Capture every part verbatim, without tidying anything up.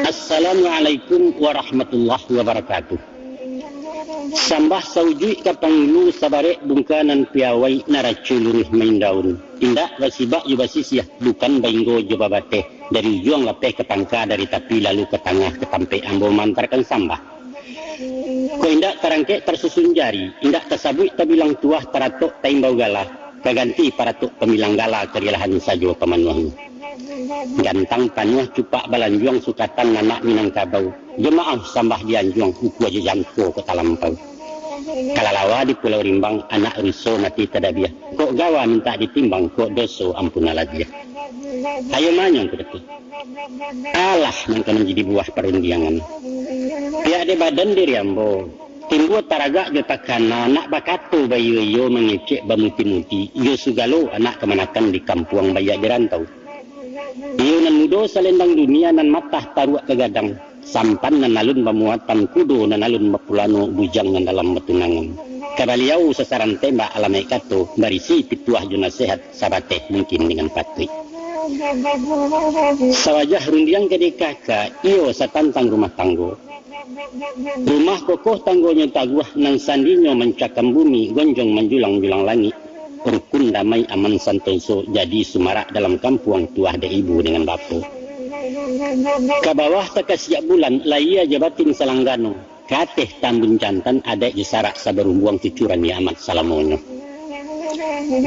Assalamualaikum warahmatullahi wabarakatuh. Sambah saujuik ka pangulu, sabarek bungka nan piawai, naraco luruih maindaun. Indak basibak jo basisiah, bukan bainggo jo babateh, dari ujuang lapeh ka pangka, dari tapi lalu ka tangah, ka tampek ambo maantakan sambah. Kok indak tarangkek tarsusun jari, indak tasabuik tabilang tuah, taratok taimbau gala, ka ganti paratok pamilang gala, karilahan sajo pamanuahnyo. Gantang panuah cupak balanjuang, sukatan anak Minangkabau, jo maoh sambah dianjuang, ukua jo jangko kok talampau. Kalalawa di Pulau Rimbang, anak ruso mati tadabiah, kok gawa mintak ditimbang, kok doso ampunanlah dia. Ayo manyong ka dapek. Alah, nan ka manjadi buah parundiangan. Pihak dek badan diri ambo, timbua taragak jo takana, nak bakato baiyo-iyo, mangecek bamuti-muti, iyo sugalo anak kamanakan di kampuang baiak di rantau. Iyo nan mudo salendang dunia, nan matah taruak ka gadang, sampan nan alun bamuatan, kudo nan alun bapulano, bujang nan dalam batunangan. Ka baliau sasaran tembak alamaik kato, barisi pituah jo nasehat, sabateh mungkin dengan patuik. Sawajah rundiang ka dikaka, iyo satantang rumah tanggo. Rumah kokoh tanggonyo taguah, nan sandinyo mancakam bumi, gonjong manjulang-julang langik. Rukun damai aman santoso, jadi sumarak dalam kampuang, tuah dek ibu dengan bapo. Ka bawah takasiak bulan, lahia jo batin salanggano. Ka ateh tambun jantan, adaik jo sarak sabarumbuang, cucuran Yamat salamonyo.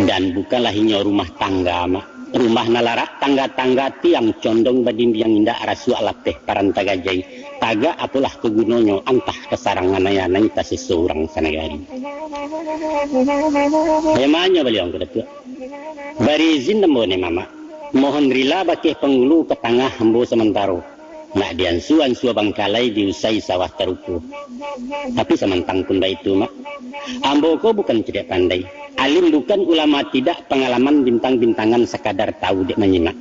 Dan bukanlah inyo rumah tangga, Mak. Rumah nan larak tangga-tangga, tiang condong badindiang indak, rasuak lapeh paranta gajai, tagak apolah ka gunonyo, antah ka sarang anai-anai, taseso urang sanagari. Emanyo baliau ka Datuak. Bari izin ambo ni, Mamak. Mohon rila bakeh pangulu ka tangah ambo samantaro. Nak diansua-ansua bangkalai, diusai sawah taruko. Tapi samantang pun baitu, Mak, ambo ko bukan cadiak pandai. Alim bukan, ulama tidak, pangalaman bintang-bintangan, sakadar tahu dek manyimak.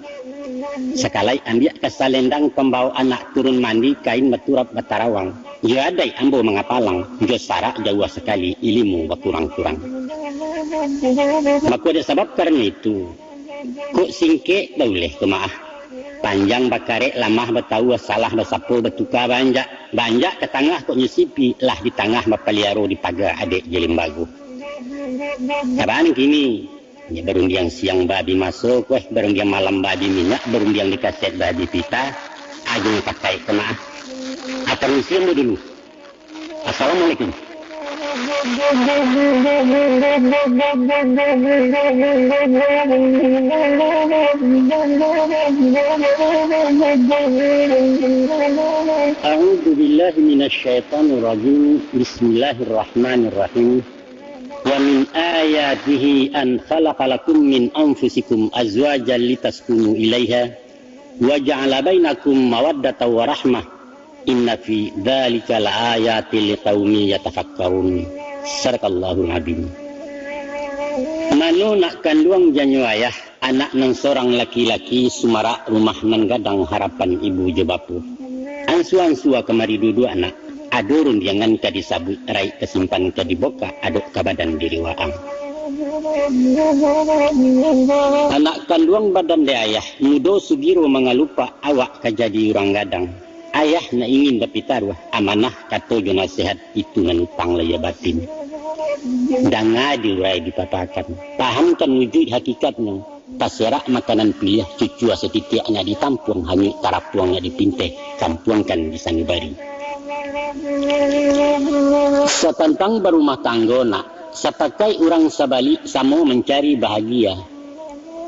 Sakalai ambiak ka salendang, pambawo anak turun mandi, kain baturap batarawang. Jo adaik ambo mangapalang, jo sarak jauah sakali, ilimu bakurang-kurang. Mako dek sabab karano itu, kok singkek bauleh ko, Mak, ah. Panjang bakarek, lamah batawua, salah basapo, batuka baanjak. Baanjak ka tangah kok nyo sipi, lah di tangah bapaliaro, di paga adaik jo limbago. Taban kini, nyo barundiang siang babi maso, kueh barundiang malam babi minyak, barundiang di kaset babi pita, ajo katai ko, Mak, ah. Akan usian dulu. Assalamualaikum. أعوذ بالله من الشيطان الرجيم. بسم الله الرحمن الرحيم. ومن آياته أن خلق لكم من أنفسكم أزواجا لتسكنوا إليها وجعل بينكم مودة ورحمة إن في ذلك لآيات لقوم يتفكرون. صدق الله العظيم. Mano nak kanduang janyo ayah, anak nan sorang laki-laki, sumarak rumah nan gadang, harapan ibu jo bapo. Ansua-ansua kamari duduak, nak. Ado rundiangan ka disabuik, raik ka simpan ka dibokak, adok ka badan diri waang. Anak kanduang badan dek ayah, mudo sugiro mangalupak, awak ka jadi urang gadang. Ayah nak ingin bapitaruah, amanah kato jo nasehat, itu nan utang lahia batin. Danga diurai dipapakan, pahamkan wujuik hakikatnyo. Taserak makanan piliah, cucua satitiak nak ditampuang, hanyuik tarapuang nak dipinteh, tampuangkan di sanubari. Satantang barumah tanggo, nak, sapakaik urang sabalik, samo mancari bahagia.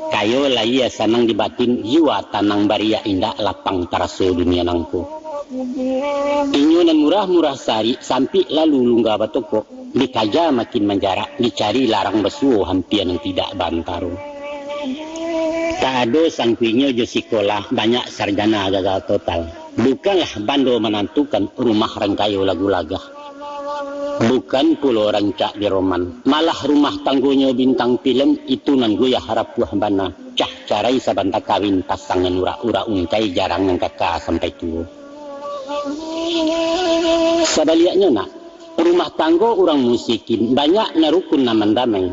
Kayo lahia sanang di batin, jiwa tanang bariak, indak lapang taraso dunia nangko. Inyo nan murah-murah sarik, sampik lalu lungga batokok. Dikaja makin manjarak, dicari larang basuo, hampia nan tidak baantaro. Tak ado sangkuiknyo jo sikolah, banyak sarjana gagal total. Bukanlah bando manantukan, rumah rangkayo lagu lagah. Bukan pulo rancak di roman, malah rumah tanggonyo bintang pilem, itu nan goyah rapuah bana. Cah carai sabanta kawin, pasang nan urak-urak ungkai, jarang nan kaka sampai tuo. Sabaliaknyo, nak, rumah tanggo urang musikin, banyak nan rukun aman damai.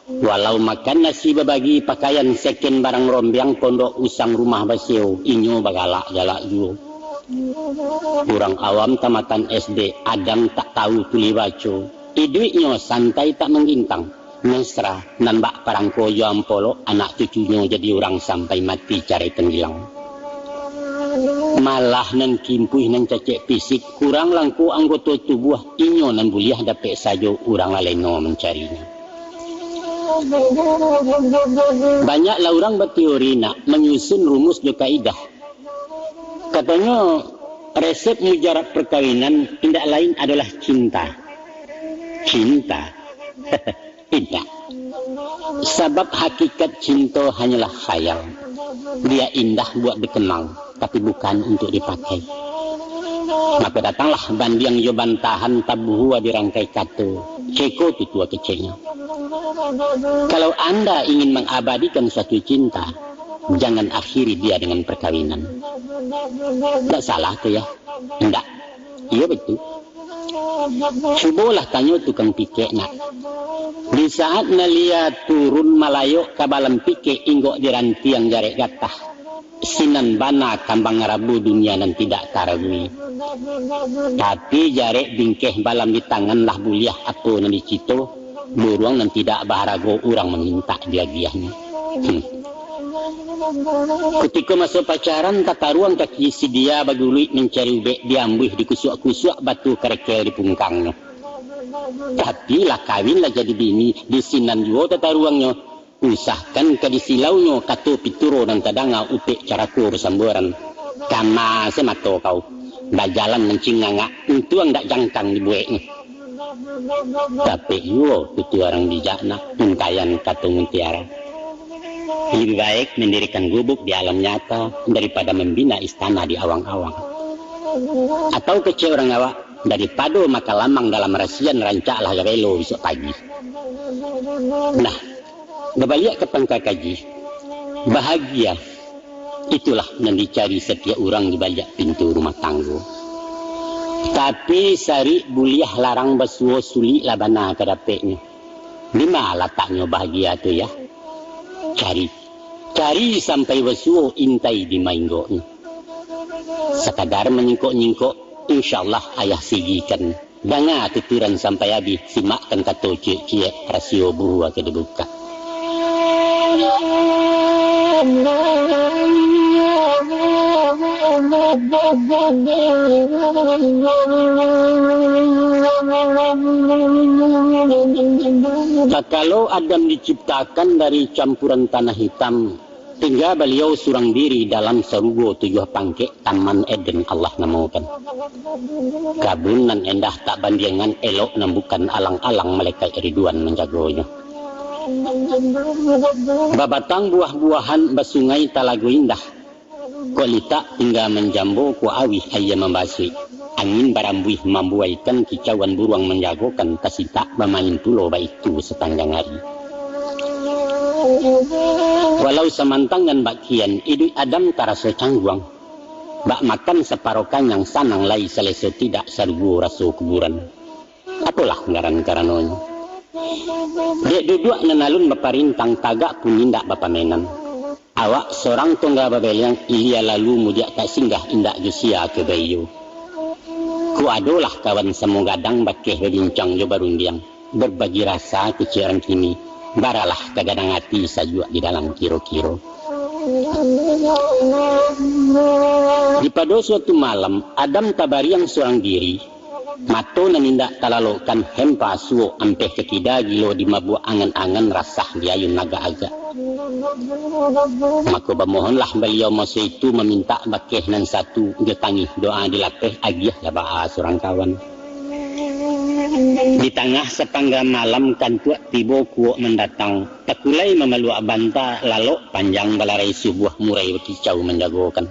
Walau makan nasi babagi, pakaian seken barang rombiang, pondok usang rumah baseo, inyo bagalak-galak juo. Urang awam tamatan S D, Adam tak tahu tulih baco. Iduiknyo santai tak manggintang, mesra, nan bak parangko jo ampolok, anak cucunyo jadi urang sampai mati carai tenggilang. Malah nan kimpuih, nan cacek fisik, kurang langko anggoto tubuah, inyo nan buliah dapek sajo, urang aleno mancarinyo. Banyaklah urang bateori nak manyusun rumus jo kaidah. Katonyo, resep mujarab perkawinan indak lain adolah cinta. Cinta? Indak. Sabab hakikat cinto hanyolah khayal. Dia indah buat dikenang, tapi bukan untuk dipakai. Mako datanglah bandiang jo bantahan, tabuhua di rangkai kato, ceko tutua keceknyo. Kalau anda ingin mengabadikan suatu cinta, jangan akhiri dia dengan perkawinan. Ndak salah tu, ya? Ndak. Iyo, batua. Cubolah tanyo tukang pikek nak. Di saat nalia turun malayok ka balam pikek, inggok di rantiang jarek gatah, sinan bana kambang rabo dunia nan tidak taragui. Tapi jarek bingkeh balam di tangan lah buliah apo nan dicito, buruang nan tidak baharago urang mamintak diagiahnyo. Hmm. Kutiko maso pacaran, tataruang kaki si dia baguluik mancari ubek, diambuih dikusuak-kusuak batu karekel di pungkangnyo. Tapi lah kawin, lah jadi bini, di sinan juo tataruangnyo. Usahkan ka disilaunyo kato pituro nan tadanga, upek carako basambuaran. Kama se mato kau, bajalan mancingangak, untuang dak jangkang dibueknyo. Dapek juo tutua urang bijak nak, untaian kato mutiara. Lebih baik mendirikan gubuk di alam nyata daripada membina istana di awang-awang. Atau kecek urang awak, daripado makan lamang dalam rasian, rancaklah gabelo bisuak pagi. Nah, babaliak ka pangka kaji, bahagia itulah nan dicari satiok urang di baliak pintu rumah tanggo. Tapi sarik buliah larang basuo, suliklah bana ka dapeknyo. Dima lataknyo bahagia tu, yah? Cari. Cari sampai basuo, intai di mainggoknyo. Sakadar manyingkok-nyingkok, insyaallah ayah sigikan. Danga tuturan sampai abih, simakkan kato ciek-ciek, rasio buhua ka dibukak. Takalo Adam diciptakan dari campuran tanah hitam, tingga baliau surang diri dalam sarugo tujuah pangkek, Taman Eden Allah namokan. Kabun nan endah tak bandiangan, elok nan bukan alang-alang, malaikat Ridwan manjagonyo. Babatang buah-buahan, basungai talago indah, kok litak tingga manjambo, kok auih aia mambasuik. Angin barambuih mambuaikan, kicauan buruang manjagokan, tasitak bamain pulo baitu sapanjang ari. Walau samantang nan bak kian, iduik Adam taraso cangguang. Bak makan saparo kanyang, sanang lai saleso tidak, sarugo raso kuburan. Apolah ngaran karanonyo. Dek duduak nan alun baparintang, tagak pun indak bapamenan. Awak sorang tungga babeliang, ilia lalu mudiak tak singgah, indak jo sia ka baiyo. Kok adolah kawan samo gadang, bakeh babincang jo barundiang, berbagi rasa kecek urang kini, baralah ka gadang ati, sajuak di dalam kiro-kiro. Di pado suatu malam, Adam tabariang surang diri, mato nan indak talalokkan, hempa suok ampeh ka kida, gilo dimabuak angan-angan, rasah diayun agak-agak. Mako bamohonlah baliau maso itu, mamintak bakeh nan satu, jo tangih doa dilapeh, agiahlah baa surang kawan. Di tangah sapangga malam, kantuak tibo kuok mandatang, takulai mamaluak banta, lalok panjang balarai, subuah murai bakicau manjagokan.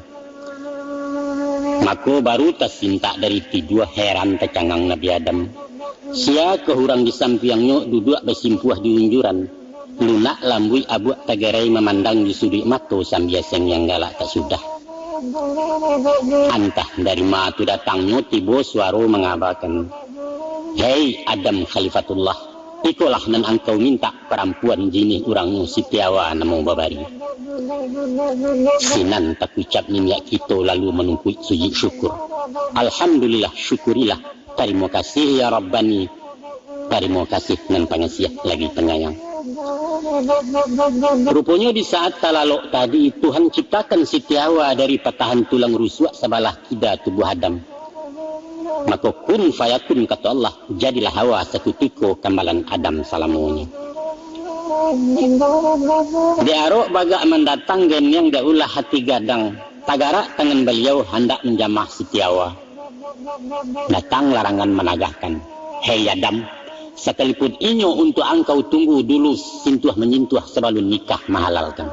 Mako baru tasintak dari tidua, heran tacangang Nabi Adam. Siakoh urang di sampiangnyo, duduak basimpuah di unjuran, lunak lambuik abuak tagerai, mamandang di suduik mato, sambia sengiang galak tak sudah. Antah dari ma tu datangnyo, tibo suaro mangabakan, "Hei Adam Khalifatullah, Ikolah nan angkau mintak, parampuan jinih urangnyo, Siti Hawa namo babari. Sinan takucap niniak kito lalu manumpuik sujud syukur. Alhamdulillah, syukurilah. Tarimo kasih, ya Rabbani. Tarimo kasih nan pangasiah lagi panyayang. Ruponyo di saat talalok tadi, Tuhan ciptakan Siti Hawa dari patahan tulang rusuak sabalah kida tubuah Adam. Mako, kun fayakun, kato Allah, jadilah Hawa sakutiko kambalan Adam salamonyo. Dek arok bagak mandatang, geniang dek ulah hati gadang, tagarak tangan Baliau handak manjamah Siti Hawa. Datang larangan managahkan, "Hei Adam, sakalipun inyo untuak angkau, tunggu dulu sintuah-manyintuah sabalun nikah mahalalkan."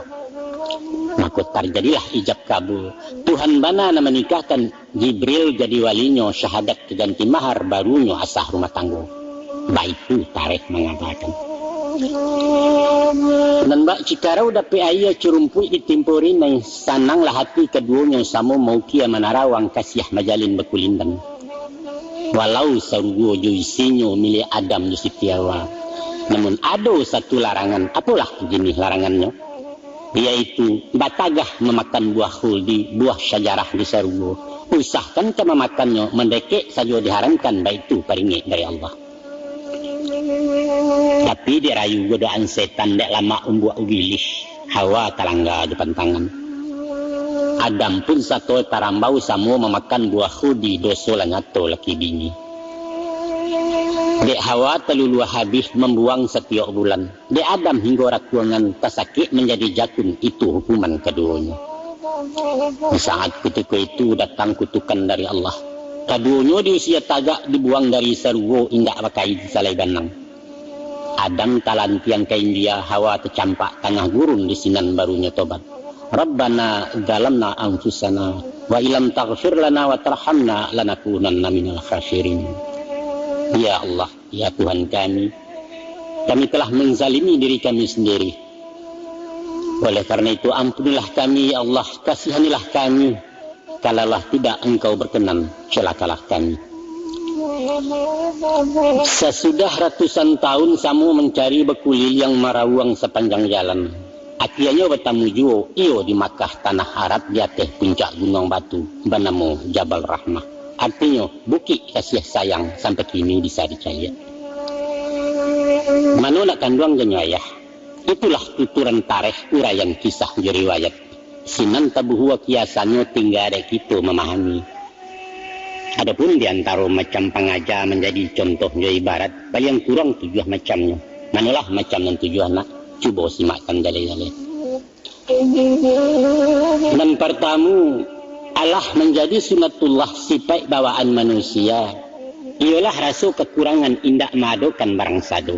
Mako tarjadilah ijab kabul. Tuhan bana nan manikahkan, Jibril jadi walinyo, syahadat ka ganti mahar, barunyo asah rumah tanggo. Baitu tarikh mangatakan. Nan bak cikarau dapek aia, curumpuik ditimpo rinai, sananglah hati kaduonyo, samo maukia manarawang, kasiah majalin bakulindan. Walau sarugo jo isinyo miliak Adam jo Siti Hawa, namun ado satu larangan. Apolah jinih larangannyo? Yaitu batagah mamakan buah khuldi, buah syajarah di sarugo. Usahkan ka mamakannyo, mandekek sajo diharamkan, baitu paringek dari Allah. Tapi dek rayu godaan setan, dek lamak umbuak ubilih, Hawa talangga jo pantangan. Adam pun sato tarambau, samo mamakan buah khuldi, doso lah nyato laki bini. Dek Hawa taluluah habih mambuang satiok bulan. Dek Adam hinggo rakuangan, tasakik manjadi jakun, itu hukuman kaduonyo. Di saat kutiko itu datang kutukan dari Allah. Kaduonyo di usia tagak dibuang dari sarugo, indak bakain salai banang. Adam talantiang ka India, Hawa tacampak tangah gurun, di sinan barunyo tobat. "Rabbana zalamna anfusana, wa illam taghfir lana wa tarhamna lanakunanna minal khasirin." Ya Allah, ya Tuhan kami, kami telah menzalimi diri kami sendiri. Oleh karena itu, ampunilah kami, ya Allah, kasihanilah kami. Kalaulah tidak Engkau berkenan, celakalah kami. Sasudah ratusan tahun samo mancari, bakuliliang marawuang sapanjang jalan, akianyo batamu juo iyo di Makkah, tanah Arab, di ateh puncak gunuang batu banamo Jabal Rahmah. Artinyo, bukik kasiah sayang, sampai kini bisa dicaliak. Mano nak kanduang janyo ayah? Itulah tuturan tarikh, uraian kisah jo riwayat. Sinan tabuhua kiasannyo, tingga dek kito mamahami. Adopun di antaro macam pangaja manjadi contoh jo ibarat, paliang kurang tujuah macamnyo. Manolah macam nan tujuah nak? Cubo simakkan jaleh-jaleh. Nan partamu, alah manjadi sunatullah sipaik bawaan manusia, iyolah raso kakurangan indak maadokan barang sado.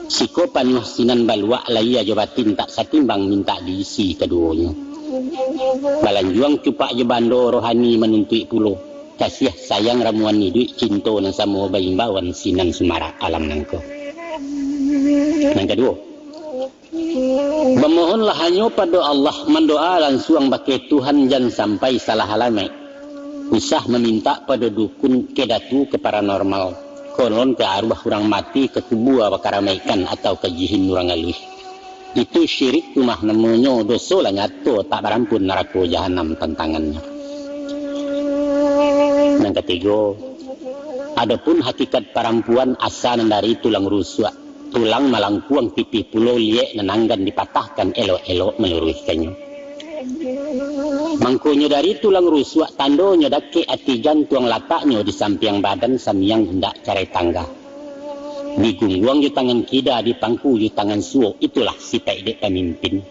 Siko panuah sinan baluak, lahia jo batin tak satimbang, mintak diisi kaduonyo. Balanjuang cupak jo bando, rohani manuntuik pulo. Kasiah sayang ramuan iduik, cinto nan samo baimbauan, sinan sumarak alam nangko. Nan kaduo, bamohonlah hanyo pado Allah, mandoa lansuang bakeh Tuhan, jan sampai salah alamaik. Usah mamintak pado dukun, ka datu, ka paranormal, konon ka aruah urang mati, ka kubua bakaramaikan, atau ka jihin urang aluih. Itu syirik tu mah namonyo, doso lah nyato, tak barampun narako jahanam tantangannyo. Nan katigo, adopun hakikat parampuan, asa nan dari tulang rusuak, tulang malangkuang, tipih pulo liek nan anggan dipatahkan, elok-elok maluruihkannyo. Mangkonyo dari tulang rusuak, tandonyo dakek ati, jantuang lataknyo di sampiang badan, samiang indak carai tangga. Digungguang jo tangan kida, dipangku jo tangan suo, itulah sipaik dek pamimpin.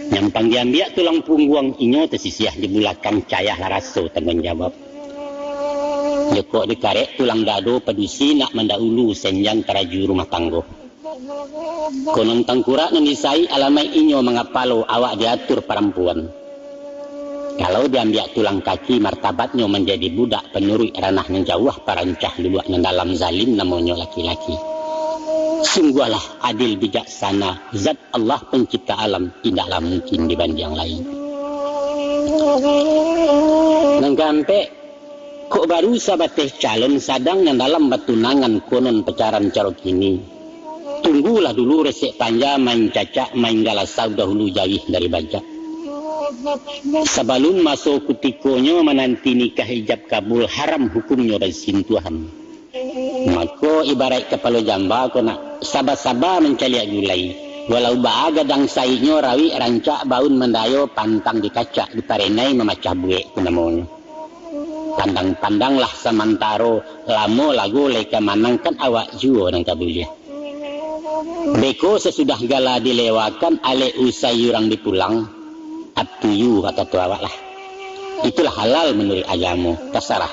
Nyampang diambiak tulang pungguang, inyo tasisiah di bulakang, cayahlah raso tangguang jawab. Jokok dikarek tulang dado, padusi nak mandaulu, senjang taraju rumah tanggo. Konon tangkurak nan disaik, alamaik inyo mangapalo, awak diatur parampuan. Kalau diambiak tulang kaki, martabatnyo manjadi budak, panuruik ranah nan jauah, parancah luluak nan dalam, zalim namonyo laki-laki. Sungguahlah adil bijaksana, Zat Allah Pencipta alam, indaklah mungkin dibanding lain. Nan kaampek, Kok baru sabateh calon, sadang nan dalam batunangan, konon pacaran caro kini. Tunggulah dulu resek panja, main cacak, main galasau, dahulu jawih dari bajak. Sabalun maso kutikonyo, mananti nikah ijab kabul, haram hukumnyo basintuahan. Mako, ibaraik kapalo jamba ko nak, saba-saba mancaliak gulai. Walau baa gadang saiknyo, rawik rancak baun mandayo, pantang dikacak diparenai, mamacah buek tu namonyo. Pandang-pandanglah samantaro, lamo lago lai ka manang, kan awak juo nan ka buliah. Beko sasudah gala dilewakan, alek usai urang dipulang, up to you, kato awak lah. Itulah halal manuruik agamo, tasarah.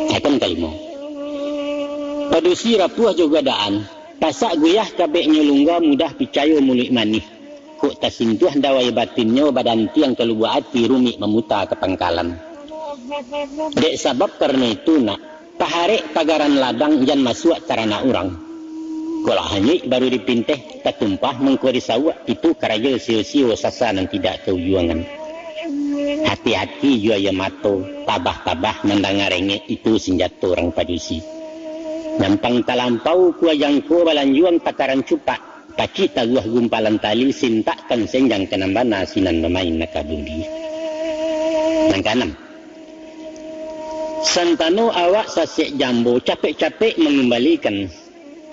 Ayat kalimo. Padusi rapuah jo gadaan, pasak guyah kabeknyo lungga, mudah picayo muluik manih. Kok tasintuah dawai batinnyo, badantiang ka lubuak ati, rumik mamuta ka pangkalan. Dek sabab karano itu nak, taharek pagaran ladang, jan masuak taranak urang. Kok lah hanyuik baru dipinteh, tatumpah mangko disauak, itu karajo sio-sio, sasa nan tidak kaujuangan. Hati-hati jo aia mato, tabah-tabah mandanga rengek, itu sinjato urang padusi. Nyampang talampau kua jangko, balanjuang takaran cupak, pacik taguah gumpalan tali, sintakkan senjang ka nan bana, sinan bamain nakabuli. Nan kaanam, santano awak sasek jambo, capek-capek mangumbalikan.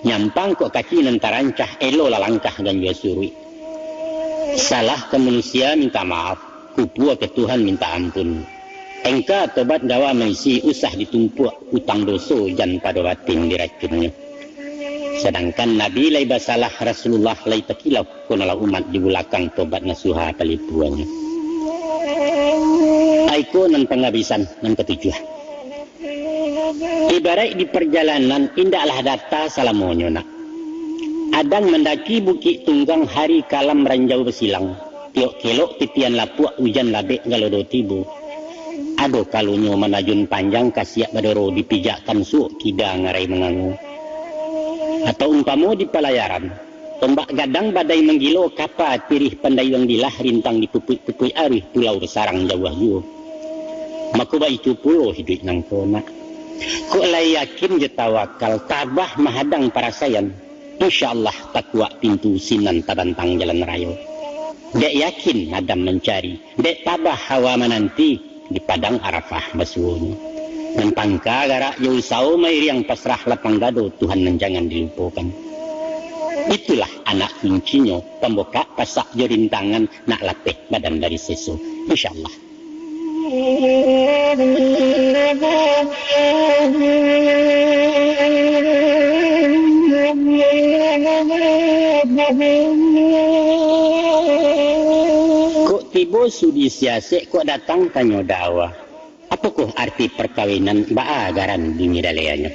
Nyampang kok kaki nan tarancah, elo lah langkah ganjua suruik. Salah ka manusia minta maaf, kupua ka Tuhan minta ampun. Engka tobat gawa maisi, usah ditumpuak utang doso, jan pado batin diracunnyo. Sadangkan Nabi lai basalah, Rasulullah lai takilau, konolah umat di bulakang tobat nasuha palipuannyo. Aiko nan pangabisan nan katujuah. Ibaraik di parjalanan, indaklah data salamonyo nak. Adang mandaki bukik tunggang, hari kalam ranjau basilang. Tiok kelok titian lapuak, ujan labek galodo tibo. Ado kalonyo manajun panjang, kasiak badoro dipijakkan, suok kida ngarai mangango. Atau umpamo di palayaran, tombak gadang badai manggilo, kapa tirih pandayuang dilah, rintang dipupuik-pupuik aruih, pulau basarang jauah juo. Mako baitu pulo hiduik nangko nak. Kok lai yakin jo tawakal, tabah mahadang parasaian, insya Allah takuak pintu, sinan tabantang jalan rayo. Dek yakin Adam mancari, dek tabah Hawa mananti, di padang Arafah basuonyo. Nan pangka garak jo usao, mairiang pasrah lapang dado, Tuhan nan jangan dilupokan. Itulah anak kuncinyo, pambukak pasak jo rintangan, nak lapeh badan dari seso. Insya Allah. Kok tibo sudi siasek, kok datang tanyo dawa. Apokoh arti parkawinan, baa garan bunyi daleanyo?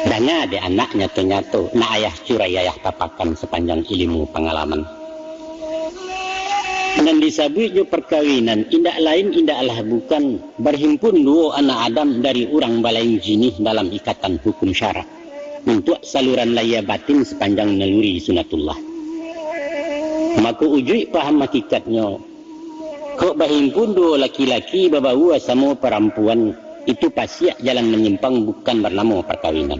Danga dek anak nyato-nyato, nak ayah curai ayah papakan sapanjang ilimu pangalaman. Nan disabuik jo parkawinan, indak lain indaklah bukan, barhimpun duo anak Adam dari urang balain jinih dalam ikatan hukum syarak, untuak saluran lahia batin sapanjang naluri sunatullah. Mako ujuik paham hakikatnyo, kok bahimpun duo laki-laki, babaua samo parampuan, itu pasiak jalan manyimpang, bukan barnamo parkawinan.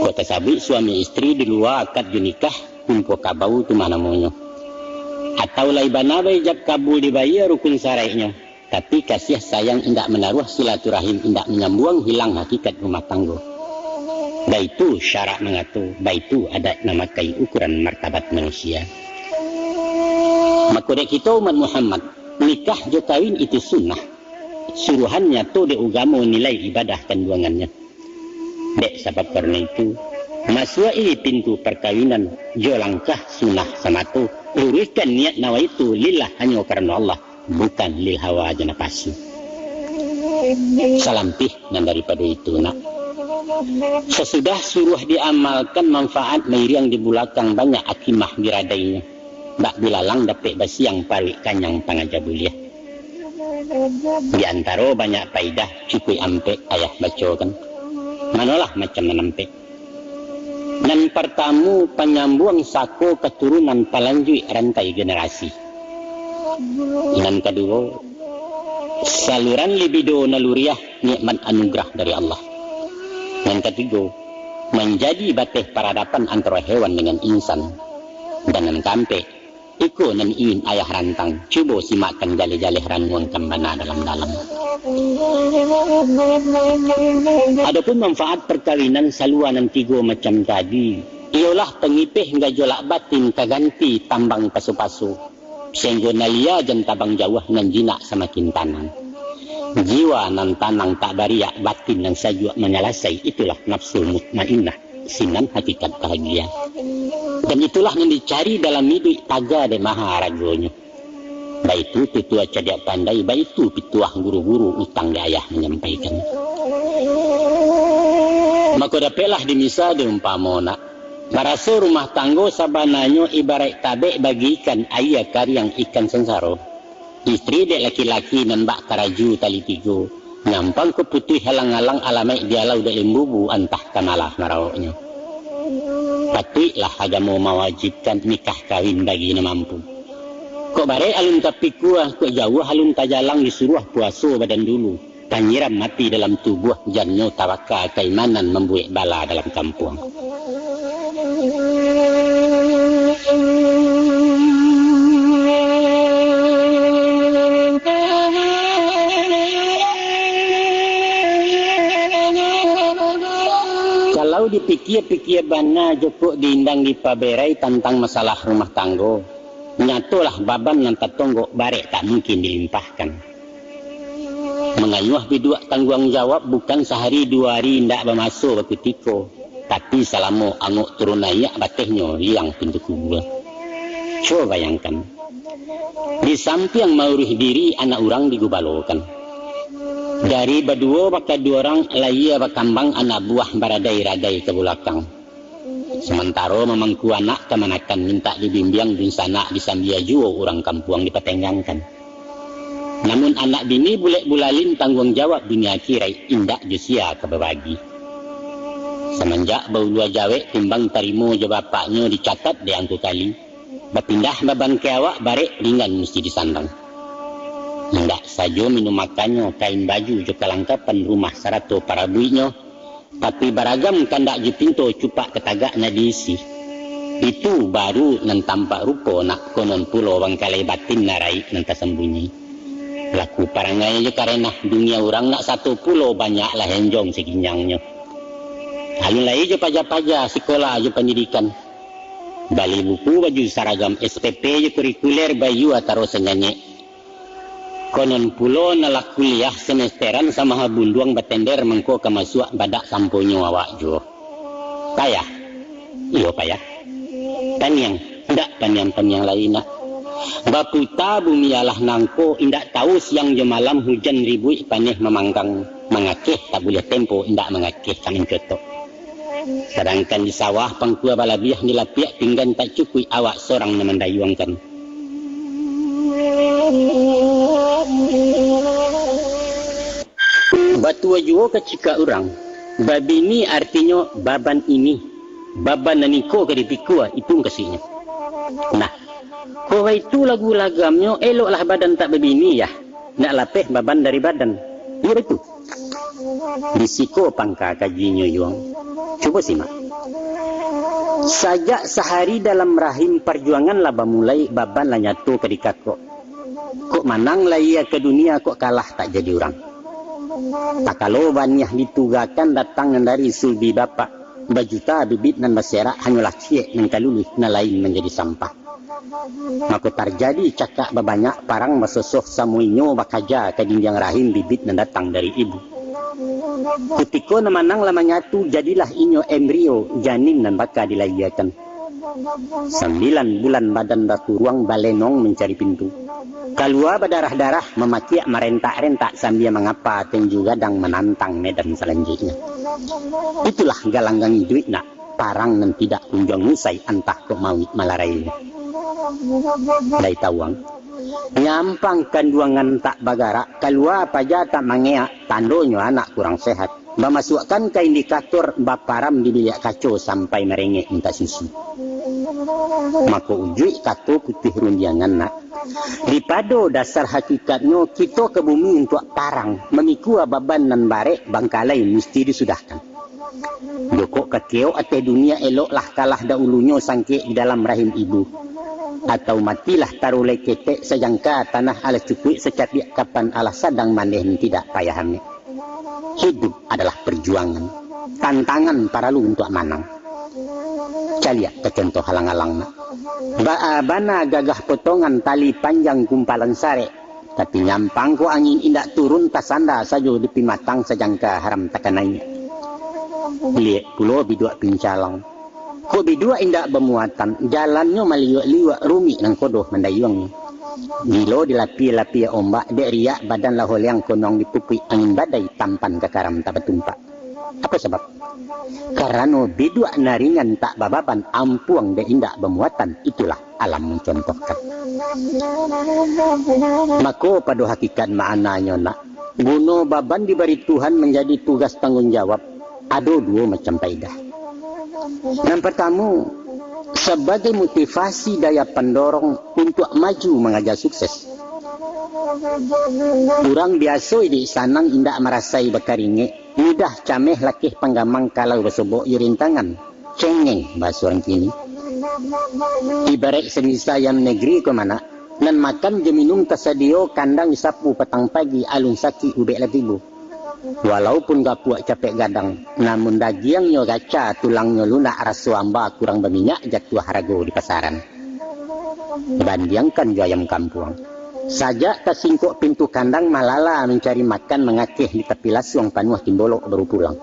Kok tasabuik suami istri di lua akad jo nikah, kumpua kabau tu mah namonyo. Atau lai bana baijab kabul, dibayia rukun saraiknyo, tapi kasiah sayang indak manaruah, silaturahim indak manyambuang, hilang hakikat rumah tanggo. Baitu syarak mangato, baitu adat mamakai, ukuran martabat manusia. Mako dek kito umat Muhammad, nikah jo kawin itu sunnah. Suruhan nyato dek ugamo, nilai ibadah kanduangannyo. Dek sabab karano itu, masuak-i pintu parkawinan jo langkah sunnah samato, luruihkan niat nawaitu lillah, hanyo karano Allah, bukan lil hawa jo napasu. Salampih nan daripado itu, nak, sasudah suruah diamalkan, manfaat mairiang di bulakang, banyak akimah diradainyo. Bak bilalang dapek basiang, paruik kanyang pangaja buliah. Di antaro banyak paidah, cukuik ampek ayah bacokan. Manolah macam nan ampek? Nan partamu, panyambuang sako katurunan, palanjuik rantai generasi. Nan kaduo, Saluran libido naluriah nikmat anugerah dari Allah. Nan katigo, manjadi bateh paradapan antaro hewan dengan insan. Dan nan kaampek, iko nan ingin ayah rantang, cubo simakkan jaleh-jaleh ranuangkan bana dalam-dalam. Adopun manfaat parkawinan salua nan tigo macam tadi, iyolah pangipeh gajolak batin ka ganti tambang paso-paso. Sainggo nan lia jan tabang jauah, nan jinak samakin tanang. Jiwa nan tanang tak bariak, batin nan sajuak manyalasai, itulah nafsu mutmainnah, sinan hakikat bahagia. Dan itulah nan dicari dalam iduik, taga dek maha aragonyo. Baitu tutua cadiak pandai, baitu pituah guru-guru, utang dek ayah manyampaikan. Mako dapeklah dimisa dek umpamo nak. Maraso rumah tanggo sabananyo ibaraik tabek bagi ikan, aia kariang ikan sansaro. Istri dek laki-laki nan bak karaju tali tigo, nyampang ka putuih alang-alang, alamaik dialau dek limbubu, antah ka malah marawoknyo. Patuiklah agamo mawajibkan nikah kawin bagi nan mampu. Kok barek alun tapikua, kok jauah alun tajalang, disuruah puaso badan dulu. Panyiram api dalam tubuah, jannyo tabaka kaimanan, mambuek bala dalam kampuang. Kalau dipikia-pikia bana jo kok diindang dipaberai tantang masalah rumah tanggo, nyatolah baban nan tatonggok barek tak mungkin dilimpahkan. Mangayuah biduak tangguang jawab bukan sahari duo hari, indak bamaso bakutiko, tapi salamo angok turun naiak batehnyo liang pintu kubua. Cubo bayangkan, di sampiang mauruih diri anak urang digubalokan. Dari baduo bakaduo urang, lahia bakambang anak buah baradai-radai ka bulakang. Samantaro mamangku anak kamanakan mintak dibimbiang dunsanak disambia juo urang kampuang dipatenggangkan. Namun anak bini bulek bulalin tangguang jawab dunia akiraik indak jo sia ka babagi. Samanjak baulua jawek timbang tarimo jo bapaknyo dicatat dek angku kali, bapindah baban ka awak barek ringan musti disandang. Indak sajo minum makannyo, kain baju jo kalangkapan rumah sarato parabuiknyo, tapi baragam kandak jo pinto cupak ka tagak nak diisi. Itu baru nan tampak rupo nak, konon pulo bangkalai batin nan raik nan tasambunyi. Laku parangai jo karenah dunia urang nak sato pulo banyaklah enjong saginjangnyo. Alun lai jo paja-paja sikola jo pandidikan. Bali buku baju saragam S P P jo kurikuler baiyo ataro sanyanyek. Konon pulo nan lah kuliah semesteran samaha bunduang batender mangko ka masuak badak samponyo awak juo. Payah. Iyo payah. Paniang. Indak paniang-paniang lai nak. Baputa bumi alah nangko, indak tahu siang jo malam, hujan ribuik paneh mamanggang, mangakeh tak buliah tempo, indak mangakeh ka mancotok. Sadangkan di sawah pangkua balabiah, di lapiak pinggan tak cukuik, awak sorang nan mandayuangkan. Batua juo kacikak urang, babini artinyo baban ini, baban nan iko ka dipikua, itu mukasuiknyo. Nah, kok baitu lagu lagamnyo, eloklah badan tak babini, yah, nak lapeh baban dari badan. Iyo baitu. Di siko pangka kajinyo, Yuang. Cubo simak. Sajak sahari dalam rahim, parjuangan lah bamulai, baban lah nyato ka dikakok. Kok manang lahia ka dunia, kok kalah tak jadi urang. Takalo baniah ditugakan, datang nan dari sulbi bapak, bajuta bibit nan baserak, hanyolah ciek nan ka luluih, nan lain manjadi sampah. Mako tarjadi cakak babanyak, parang basosoh, samuinyo bakaja ka dindiang rahim bibit nan datang dari ibu. Kutiko nan manang lah manyatu, jadilah inyo embrio, janin nan baka dilahiakan. Sambilan bulan badan bakuruang, balenong mancari pintu. Kalua badarah-darah, mamakiak marentak-rentak, sambia mangapa tenju gadang, manantang medan salanjuiknyo. Itulah galanggang iduik nak, parang nan tidak kunjuang usai, antah kok mauik malarainyo. Lai tawuang. Nyampang kanduangan tak bagarak, kalua paja tak mangeak, tandonyo anak kurang sehat. Bamasuakkan ka indikator, baparam di biliak kaco sampai marengek mintak susu. Mako ujuik kato putuih rundiangan nak, Dipado dasar hakikatnyo, kito ka bumi untuak parang, mamikua baban nan barek, bangkalai musti disudahkan. Jokok kakeok ateh dunia, eloklah kalah dahulunyo sangkek di dalam rahim ibu. Atau matilah tarulai ketek, sajangka tanah alah cukuik, sacapiak kapan alah sadang maneh, nan tidak payah amek. Hidup adalah perjuangan, tantangan paralu untuak manang. Caliak ka contoh alang-alang nak. Baa bana gagah potongan tali panjang gumpalan sarek, tapi nyampang ko angin indak turun, tasanda sajo di pimatang, sajangka haram takanai. Liek pulo biduak pincalang. Kok biduak indak bamuatan, jalannyo maliuak-liuak, rumik nan kodoh mandayuang. Gilo dilapia-lapia ombak, dek riak badan lah oleang, konong dipupuik angin badai, tampan ka karam tak batumpak. Apo sabab? Karano biduak nan ringan tak bababan, ampuang dek indak bamuatan, itulah alam mancontohkan. Mako, pado hakikat maknanyo nak, guno baban dibari Tuhan manjadi tugas tangguang jawab, ado duo macam paedah. Nan partamo, sabagai motivasi daya pandorong untuak maju mangaja sukses. Urang biaso iduik sanang indak marasai bakaringek, mudah cameh lakeh panggamang kalau basobok jo rintangan. Cengeng, bahaso urang kini. Ibaraik samisa ayam negeri ko manak, nan makan jo minum tasadio, kandang disapu patang pagi, alun sakik ubek lah tibo. Walaupun gapuak capek gadang, namun dagiangnyo gaca, tulangnyo lunak, raso amba kurang baminyak, jatuah harago di pasaran. Bandiangkan jo ayam kampuang. Sajak tasingkok pintu kandang, malala mancari makan, mangakeh di tapi lasuang, panuah timbolok baru pulang.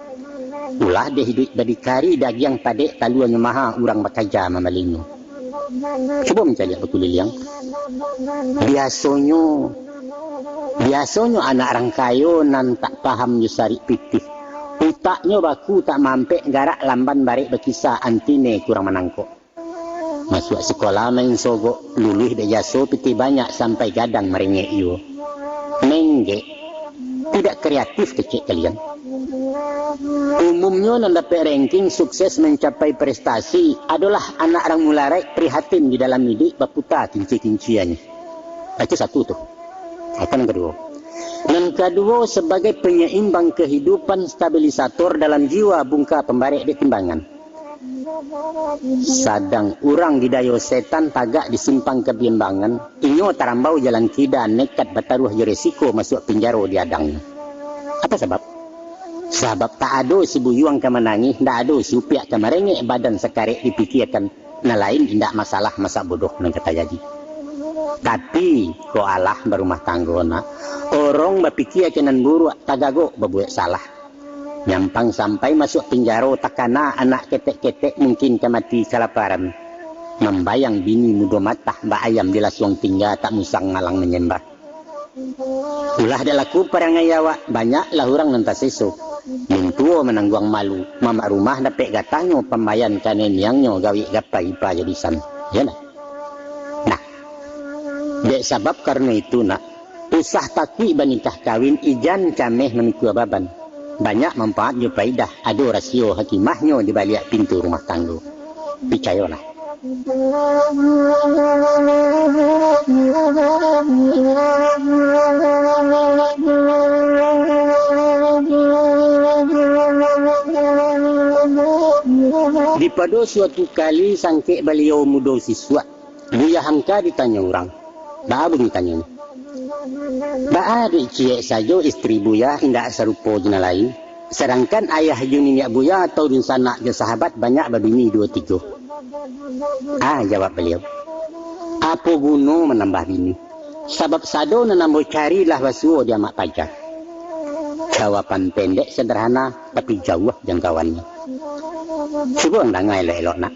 Ulah deh iduik badikari, dagiang padek taluanyo maha, urang bakaja mambalinyo. Cubo mancaliak bakuliliang. Biasonyo, biasonyo anak rang kayo nan tak paham jo sarik pitih. Utaknyo baku tak mampek, garak lamban barek bakisa, antine kurang manangkok. Masuak sikolah main sogok, luluih dek jaso pitih banyak, sampai gadang marengek iyo. Menggek, tidak kreatif kecek kalian. Umumnyo nan dapek ranking sukses mancapai prestasi adolah anak rang mularaik, prihatin di dalam iduik, baputa kinci-kinciannyo. Itu satu tu. Itu nan kaduo. Nan kaduo, sabagai panyaimbang kahidupan, stabilisator dalam jiwa, bungka pambarek dek timbangan. Sadang urang didayo setan, tagak di simpang kabiambangan, inyo tarambau jalan kida, nekat bataruah jo resiko, masuak pinjaro di adangnyo. Apo sabab? Sabab tak ado si buyuang ka manangih, ndak ado si upiak ka marengek, badan sakarek dipikiakan, nan lain indak masalah, masa bodoh nan ka tajadi. Tapi, kok alah barumah tanggo nak, orong bapikia ka nan buruak, tagagok babuek salah. Nyampang sampai masuak pinjaro, takana anak ketek-ketek, mungkin ka mati kalaparan. Mambayang bini mudo matah, bak ayam di lasuang tingga, tak musang malang manyembah. Ulah dek laku parangai awak, banyaklah urang nan taseso. Mintuo manangguang malu, mamak rumah dapek gatahnyo, pambayan kanai miangnyo, gawik gapai ipa jadisan. Iyo nah. Nah, dek sabab karano itu nak, usah takuik banikah kawin, ijan cameh mamikua baban. Banyak manfaat jo paidah, ado rasio hakimahnyo di baliak pintu rumah tanggo. Picayolah. Dipado suatu kali sangkek baliau mudo sisuak, Buya Hamka ditanyo urang. Baa bunyi tanyo? Baa dek ciek sajo istri Buya indak sarupo jo nan lain, sadangkan ayah jo niniak Buya atau dunsanak jo sahabat banyak babini duo tigo? Ah, jawab baliau, apo guno manambah bini? Sabab sado nan ambo cari lah basuo di amak paja. Jawaban pendek sederhana, tapi jauah jangkauannyo. Cubo ang danga elok-elok nak.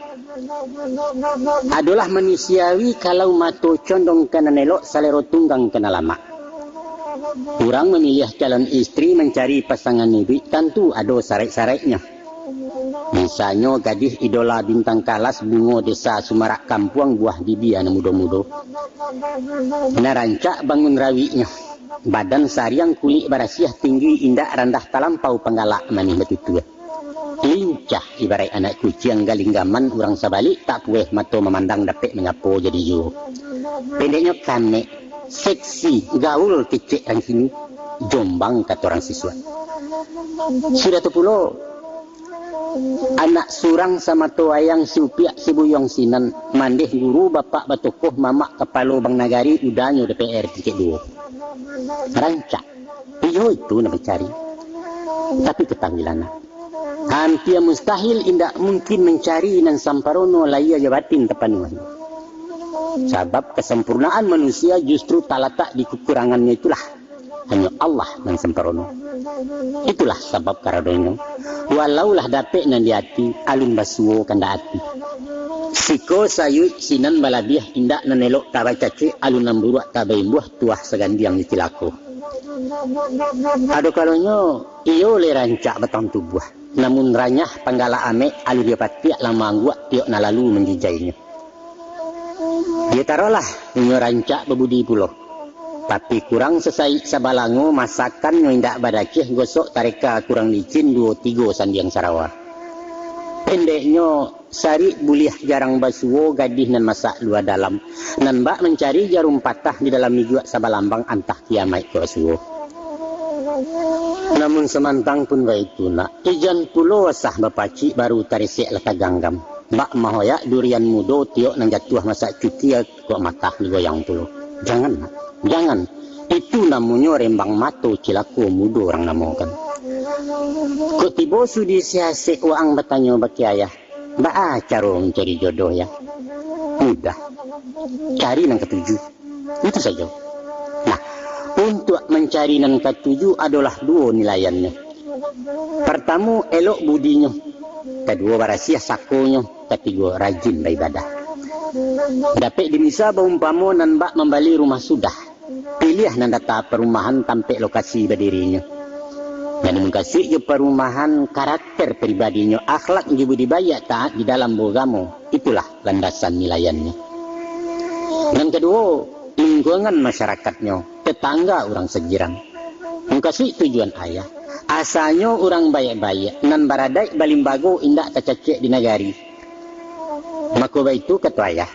Adolah manusiawi kalau mato condong ka nan elok, salero tunggang ka nan lamak. Urang mamiliah calon istri, mancari pasangan iduik, tantu ado saraik-saraiknyo. Misalnyo gadih idola bintang kalas, bungo desa sumarak kampuang, buah bibia nan mudo-mudo. Nan rancak bangun rawiknyo, badan sariang kulik barasiah, tinggi indak randah talampau, panggalak manih batutua. Lincah ibaraik anak kuciang, galinggaman urang sabalik, tak pueh mato mamandang, dapek manyapo jadi juo. Pendeknyo, kamek, seksi, gaul, kecek rang kini, jombang kato rang sisuak. Sudah tu pulo, anak surang samato wayang, siupiak sibuyuang sinan, mandeh guru bapak batokoh, mamak kapalo bank nagari, udanyo D P R tingkek duo. Rancak. Iyo, itu nan dicari. Tapi katahuilah nak, hampir mustahil, indak mungkin mancari nan samparono, lahia jo batin tapanuahi. Sabab kasampurnaan manusia justru talatak di kakurangannyo itulah. Hanyo Allah nan samparono. Itulah sabab karanonyo, walau lah dapek nan di ati, alun basuo kandak ati. Siko sayuik sinan balabiah, indak nan elok tabacacek, alun nan buruak tabaimbuah, tuah sagandiang dicilako. Ado kalonyo, iyo lai rancak batang tubuah, namun ranyah panggalak amek, alun dipatiak lah maangguak, tiok nan lalu manjijainyo. Iyo tarolah, inyo rancak babudi pulo. Tapi kurang sasaik sabalango, masakannyo indak badakeh, gosok tareka kurang licin, duo tigo sandiang sarawa. Pendeknyo, sarik buliah jarang basuo, gadih nan masak lua dalam, nan bak mancari jarum patah, di dalam miguak sabalambang, antah kiamaik ko basuo. Namun samantang pun baitu nak, ijan pulo asah bapacik, baru taresek lah taganggam. Bak mahoyak durian mudo, tiok nan jatuah masak cukia, kok matah digoyang pulo. Jangan nak, jangan. Itu namonyo rembang mato, cilako mudo urang namokan. Kok tibo sudi siasek, waang batanyo bak ayah, baa caro mancari jodoh, Yah? Mudah. Cari nan katuju. Itu sajo. Nah, untuak mancari nan katuju adolah duo nilaiannyo. Partamo, elok budinyo. Kaduo, barasiah sakonyo. Katigo, rajin baibadah. Dapek dimisa baumpamo nan bak mambali rumah sudah. Piliah nan data parumahan, tampek lokasi badirinyo. Nan mukasuik jo parumahan, karakter pribadinyo, akhlak jo budi baiak, taat di dalam baugamo. Itulah landasan nilaiannyo. Nan kaduo, lingkungan masyarakatnyo, tetangga urang sajiran. Mukasuik tujuan ayah, asalnyo urang baiak-baiak, nan baradaik balimbago, indak tacacek di nagari. Mako baitu kato ayah,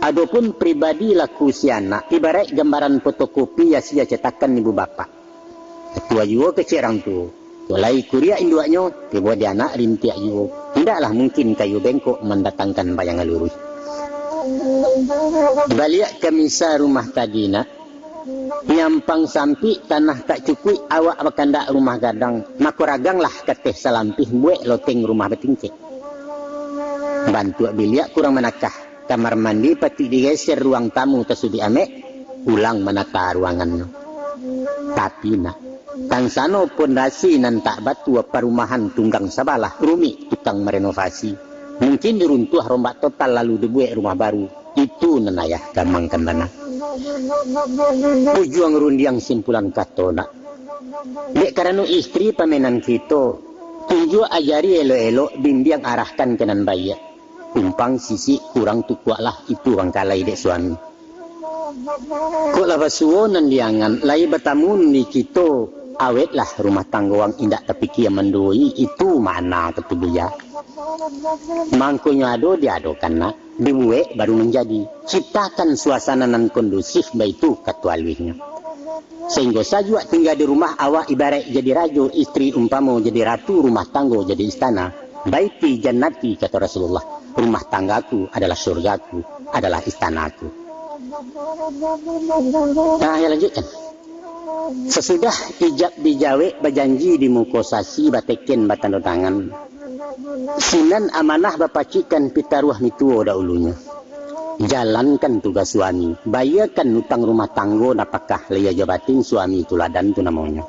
adopun pribadi laku si anak, ibaraik gambaran fotokopi asia cetakan ibu bapak. Katua juo kecek urang tuo. Kok lai kuriak induaknyo, tibo di anak rintiak juo. Indaklah mungkin kayu bengkok mandatangkan bayangan luruih. Baliak ka misa rumah tadi nak, nyampang sampik, tanah tak cukuik, awak bakandak rumah gadang, mako raganglah kateh salampih, buek loteng rumah batingkek. Bantuak biliak kurang manakah, kamar mandi patik digeser, ruang tamu tasuduik amek, ulang manata ruangannyo. Tapi nak, tansano pondasi nan tak batua, parumahan tunggang sabalah, rumik tukang marenovasi. Mungkin diruntuah rombak total, lalu dibuek rumah baru. Itu nan ayah gamangkan bana. Ujuang rundiang simpulan kato nak. Dek karano istri pamenan kito, tunjuak ajari elok-elok, bimbiang arahkan ka nan baiak. Kumpang sisik kurang tukuaklah, itu bangkalai dek suami. Kok lah basuo nan diangan, lai batamu di kito, awetlah rumah tanggo ang, indak tapikia manduoi, itu makna katubuya. Mangkonyo ado diadokan nak, dibuek baru manjadi. Ciptakan suasana nan kondusif, baitu kato aluihnyo. Sahinggo sajuak tingga di rumah, awak ibaraik jadi rajo, istri umpamo jadi ratu, rumah tanggo jadi istana. Baiti jannati, kato Rasulullah, rumah tanggaku adalah surgaku, adalah istanaku. Nah, ya lanjutkan. Sasudah ijab dijawek, bajanji di muko sasi, bateken batando tangan, sinan amanah bapacikkan, pitaruah mituo daulunyo. Jalankan tugas suami, bayiakan utang rumah tanggo, napakah lahia jo batin, suami tuladan tu namonyo.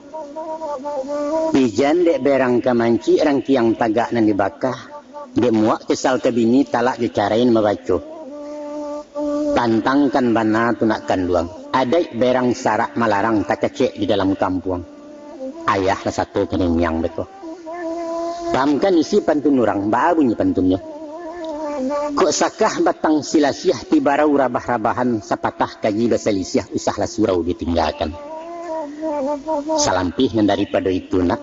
Ijan dek berang ka mancik, rangkiang tagak nan dibakah, dek muak kesal ka bini, talak jo carain mabaco. Pantangkan bana tu nak kanduang, adaik berang sarak malarang, takecek di dalam kampuang. Ayah lah sato ka niniang beko. Pahamkan isi pantun urang, baa bunyi pantunnyo. Kok sakah batang silasiah, tibarau rabah-rabahan, sapatah kaji basalisiah, usahlah surau ditinggakan. Salampih nan daripado itu nak,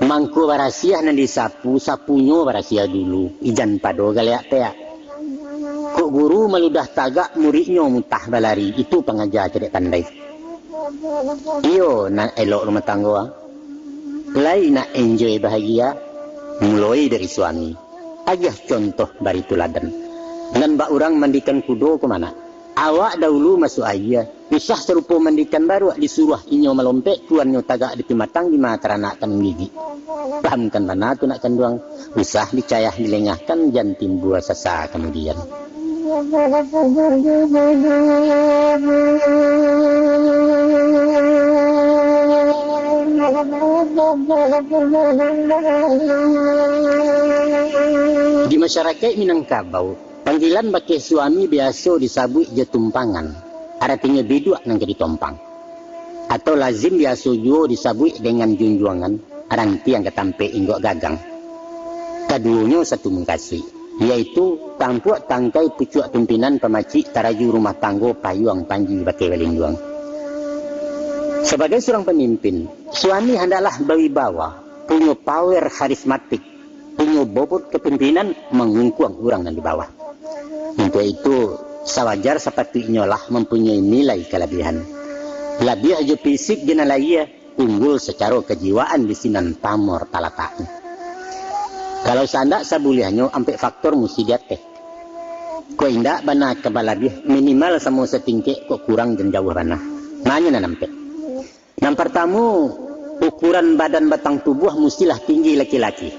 Mangko barasiah nan disapu, sapunyo barasiah dulu, ijan pado galeak peak. Kok guru maludah tagak, muridnyo mutah balari, itu pangaja cadiak pandai. Iyo, nak elok rumah tanggo, ah. Lai nak enjoy bahagia, muloi dari suami. Agiah contoh bari tuladan. Nan bak urang mandikan kudo ko mah nak. Awak dahulu masuak aia, usah sarupo mandikan baruak, disuruah inyo malompek, tuannyo tagak di pimatang, dima taranak ka manggigik. Pahamkan bana tu nak kanduang, usah dicayah dilengahkan, jan timbua sasa kamudian. Di masyarakaik Minangkabau, panggilan bakeh suami biaso disabuik jo tumpangan, aratinyo biduak nan ka ditompang. Atau lazim biaso juo disabuik dengan junjuangan, rantiang ka tampek inggok gagang. Kaduonyo satu mukasuik, yaitu tampuak tangkai pucuak pimpinan pamacik taraju rumah tanggo payuang panji bakeh balinduang. Sabagai surang pamimpin, suami handaklah bawibawa, punyo power karismatik, punyo bobot kapimpinan mangungkuang urang nan di bawah. Untuak itu, sawajar sapatuiknyo lah mampunyoi nilai kalabiahan. Labiah jo fisik jo nan lahia, unggul sacaro kajiwaan di sinan pamor talataknyo. Kalau saandak sabuliahnyo ampek faktor musti diateh. Kok indak bana ka balabiah, minimal samo satingkek, kok kurang jan jauah bana. Manyo nan ampek. Nan partamo, ukuran badan batang tubuah mustilah tinggi laki-laki.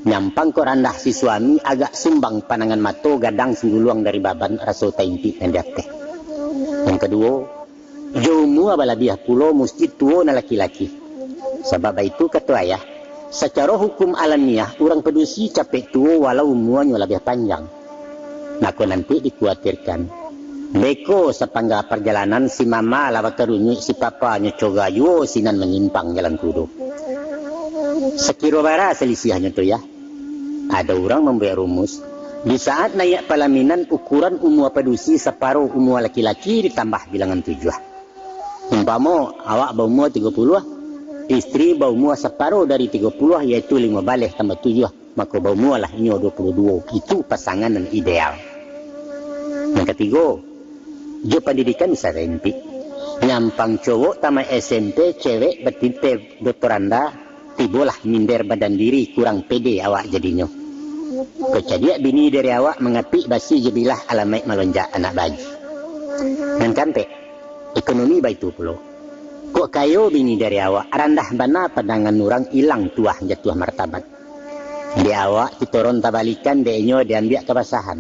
Nyampang kok randah si suami, agak sumbang panangan mato, gadang singguluang dari baban, raso taimpik nan di ateh. Nan kaduo, jo umua balabiah pulo musti tuo nan laki-laki. Sabab baitu kato ayah, sacaro hukum alamiah, urang padusi capek tuo walau umuanyo labiah panjang. Mako nanti dikuatirkan, beko sapangga parjalanan si mama lah bakarunyuik, si papa nyo coga juo sinan manyimpang jalan kudo. Sakiro bara salisiahnyo tu, yah? Ado urang mambuek rumus, di saat naiak palaminan, ukuran umua padusi saparo umua laki-laki ditambah bilangan tujuah. Umpamo, awak baumua tigo puluah, istri baumua saparo dari tigo puluah, yaitu limo baleh tambah tujuah, mako baumualah inyo duo puluah duo. Itu pasangan nan ideal. Nan katigo, jo pandidikan bisa rancak. Nyampang cowok tamaik S M P, cewek batiteh doktoranda, tibolah minder badan diri, kurang pede awak jadinyo. Kok cadiak bini dari awak, mangapik basi jo bilah, alamaik malonjak anak bayi. Nan kaampek, ekonomi baitu pulo. Kok kayo bini dari awak, randah bana pandangan urang, ilang tuah jatuah martabat. Dek awak kitoron tabalikan, dek inyo diambiak kabasahan.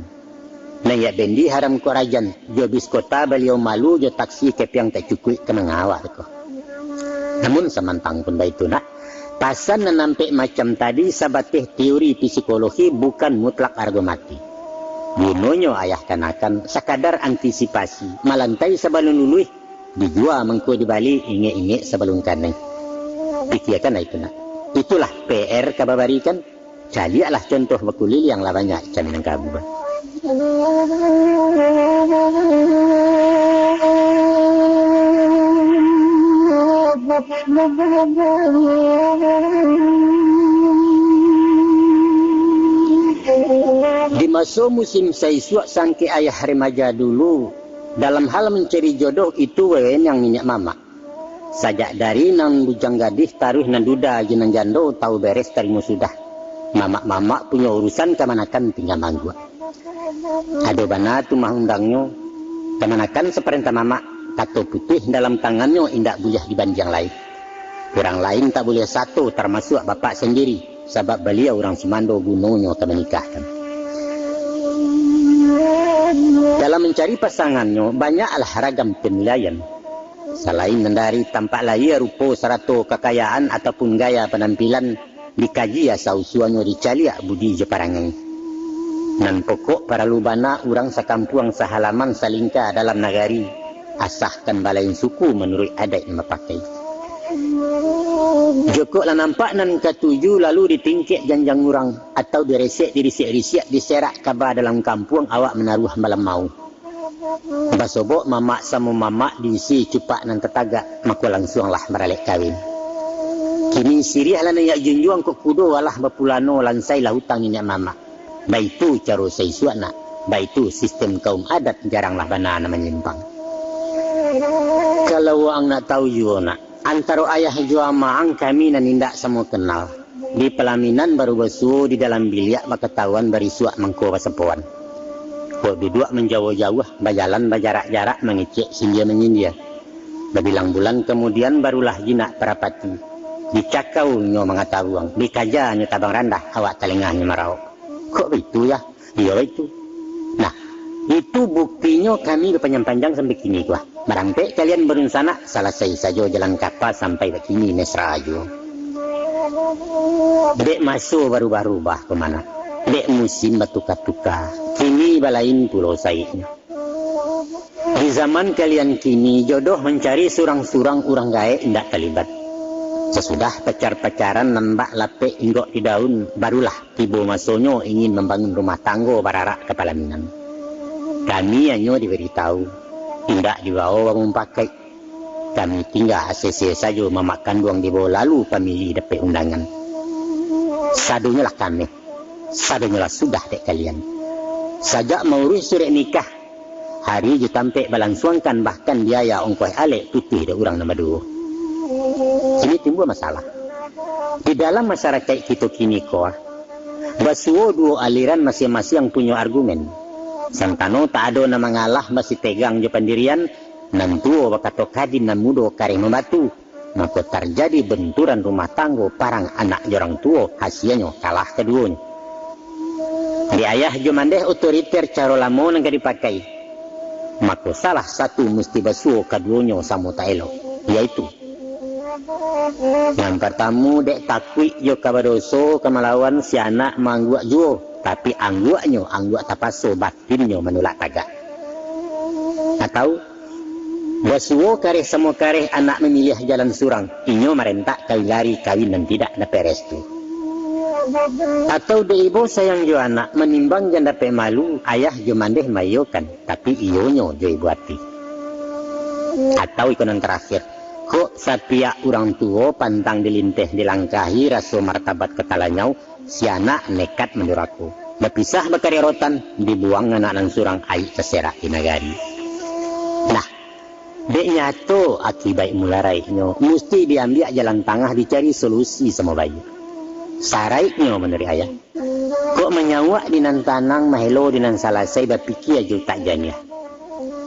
Nan yak bendi haram kok rajan, jo bis kota baliau malu, jo taksi kepiang tak cukuik ka mangawak ko. Namun samantang pun baitu nak, pasan nan ampek macam tadi sabateh teori psikologi, bukan mutlak arago mati. Gunonyo ayah kanakan sakadar antisipasi, malantai sabalun luluih, dijua mangko dibali, ingek-ingek sabalun kanai. Pikiakanlah itu nak. Itulah P R ka babarikan. Caliaklah contoh bakuliliang lah banyak ikan Minangkabau. Di maso musim saisuak sangkek ayah remaja dulu, dalam hal mancari jodoh itu wewenang niniak mamak. Sajak dari nan bujang gadih taruih nan duda jo nan jando tau beres tarimo sudah. Mamak-mamak punyo urusan kamanakan tingga mangguak. Ado bana tu mah undangnyo, kamanakan saparentah mamak, kato putuih dalam tangannyo indak buliah dibandiang lai. Urang lain tak buliah sato, tarmasuak bapak sandiri, sabab baliau urang sumando gunonyo ka manikahkan. Dalam mancari pasangannyo, banyaklah ragam panilaian. Salain nan dari tampak lahia, rupo, sarato kakayaan, ataupun gaya panampilan, dikaji asa usuanyo, dicaliak budi jo parangai. Nan pokok paralu bana urang sakampuang sahalaman salingka dalam nagari, asahkan balain suku manuruik adaik nan bapakai. Jokok lah nampak nan katuju, lalu ditingkek janjang urang, atau diresek, dirisiak-risiak, diserak kaba dalam kampuang, awak manaruah malamau. Basobok mamak samo mamak, diisi cupak nan tatagak, mako langsuanglah baralek kawin. Kini siriah lah naiak junjuang kok kudo, alah bapulano lansai lah utang niniak mamak. Baitu caro saisuak nak, baitu sistem kaum adat, jaranglah bana nan manyimpang. Kalau waang nak tahu juo nak, antaro ayah jo amak ang kami nan indak samo kenal. Di palaminan baru basuo, di dalam biliak bakatahuan barisuak mangko basapoan. Kok duduak manjauah-jauah, bajalan bajarak-jarak, mangecek sindia manyindia. Babilang bulan kamudian barulah jinak parapati. Dicakau nyo mangatabuang, dikaja nyo tabang randah, awak talengahnyo maraok. Kok baitu, yah? Iyo, baitu. Nah, itu buktinyo kami bapanjang-panjang sampai kini ko, ah. Barampek kalian barunsanak, salasai sajo jalan kapa sampai bakini mesra juo. Dek maso barubah-rubah ko mah nak, dek musim batuka-tuka, kini balain pulo saiknyo. Di zaman kalian kini, jodoh mancari surang-surang, urang gaek indak talibat. Sasudah pacar-pacaran nan bak lapek inggok di daun, barulah tibo masonyo ingin mambangun rumah tanggo bararak ka palaminan. Kami hanyo dibari tahu, indak dibawo bamupakaik. Kami tingga asese sajo mamak kanduang dibawo lalu pamilih dapek undangan. Sadonyolah kameh, sadonyolah sudah dek kalian. Sajak mauruih surek nikah, hari jo tampek balansuangkan, bahkan biaya ongkoh alek putuih dek urang nan baduo. Kini timbua masalah. Di dalam masarakaik kito kini ko, ah, basuo duo aliran masiang-masiang punyo argumen. Santano tak ado nan mangalah, masih tegang jo pandirian, nan tuo bakato kadin, nan mudo kareh mambatu, mako tarjadi benturan rumah tanggo, parang anak jo urang tuo, hasianyo kalah kaduonyo. Di ayah jo mandeh otoriter caro lamo nan ka dipakai, mako salah satu musti basuo kaduonyo samo tak elok, yaitu, nan partamu, dek takuik jo ka badoso ka malawan, si anak maangguak juo, tapi angguaknyo angguak tapaso, batinnyo manulak tagak. Atau, basuo kareh samo kareh, anak mamiliah jalan surang, inyo marentak kawin lari, kawin nan tidak dapek restu. Atau dek ibo sayang jo anak, manimbang jan dapek malu, ayah jo mandeh maiyokan, tapi iyonyo jo ibo ati. Atau iko nan tarakhir, kok sapiak urang tuo pantang dilinteh dilangkahi, raso martabat ka talanyau, si anak nekat mandurako. Bapisah bakariak rotan, dibuang anak nan surang, aik taserak di nagari. Nah, dek nyato akibaik mularaiknyo, musti diambiak jalan tangah, dicari solusi samo baiak. Saraiknyo manuruik ayah, kok manyauak di nan tanang, maelo di nan salasai, bapikia jo tak janiah.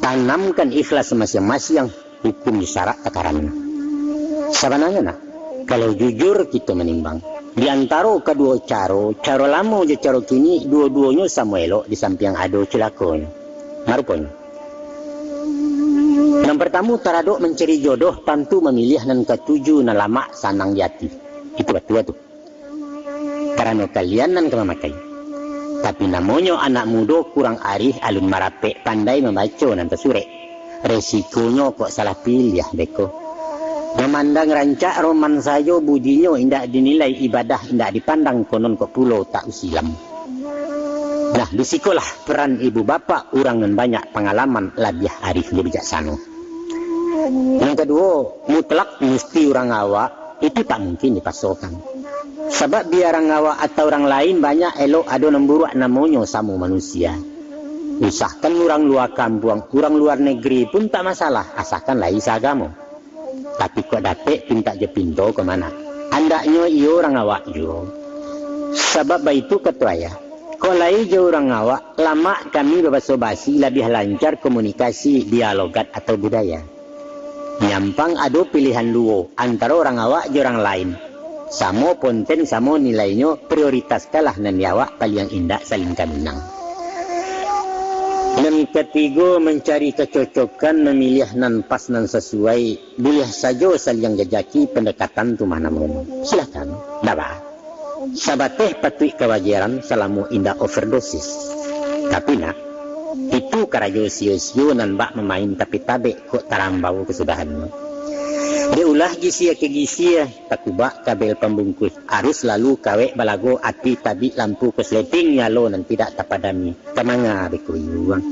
Tanamkan ikhlas masiang-masiang, hukum jo sarak takaramnyo. Sabananyo nak, kalau jujur kito manimbang, di antaro kaduo caro, caro lamo jo caro kini, duo-duonyo samo elok di sampiang ado cilakonyo. Maruponyo, nan partamu, taradok mancari jodoh, tantu mamiliah nan katuju, nan lamak sanang di ati. Itu batua tu. Karano kalian nan ka mamakai. Tapi namonyo anak mudo, kurang arih, alun marapek, pandai mambaco nan tasurek. Resikonyo kok salah piliah beko. Mamandang rancak roman sajo, budinyo indak dinilai, ibadah indak dipandang, konon kok pulo tak usilam. Nah, di sikolah peran ibu bapak, urang nan banyak pangalaman, labiah arif jo bijaksano. Nan kaduo, mutlak musti urang awak, itu tak mungkin dipasokan. Sabab bia urang awak atau urang lain banyak elok, ado nan buruak, namonyo samo manusia. Usahkan urang lua kampuang, urang luar negeri pun tak masalah, asakan lai saagamo. Tapi kok dapek pintak jo pinto ko mah nak, andaknyo iyo urang awak juo. Sabab baitu kato ayah, kok lai jo urang awak, lamak kami babaso basi, labiah lancar komunikasi, bia logat atau budaya. Nyampang ado pilihan duo, antaro urang awak jo urang lain. Samo ponten, samo nilainyo, prioritaskanlah nan di awak, paliang indak saling ka minang. Nan katigo, mancari kacocokan, mamiliah nan pas, nan sasuai, buliah sajo saliang jajaki, pandekatan tu mah namonyo. Silakan, daba. Sabateh patuik kawajaran, salamo indak overdosis. Tapi nak, itu karajo sio-sio, nan bak mamain tapi tabek, kok tarambau kasudahannyo. Dek ulah gisia ka gisia, takubak kabel pambungkus, arus lalu kawek balago, api tabik lampu kosleting, nyalo nan tidak tapadami, ka manga beko iuang.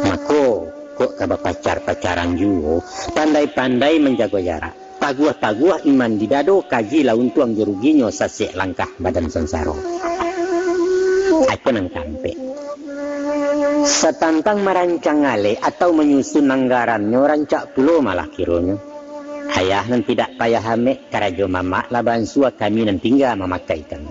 Mako, kok ka bapacar-pacaran juo, pandai-pandai manjago jarak. Taguah-taguah iman di dado, kaji lah untuang jo ruginyo, sasek langkah badan sansaro. Iko nan kaampek. Satantang marancang alek atau manyusun anggarannyo, rancak pulo malah kironyo. Ayah nan tidak payah amek, karajo mamak lah baansua, kami nan tingga mamakaikan.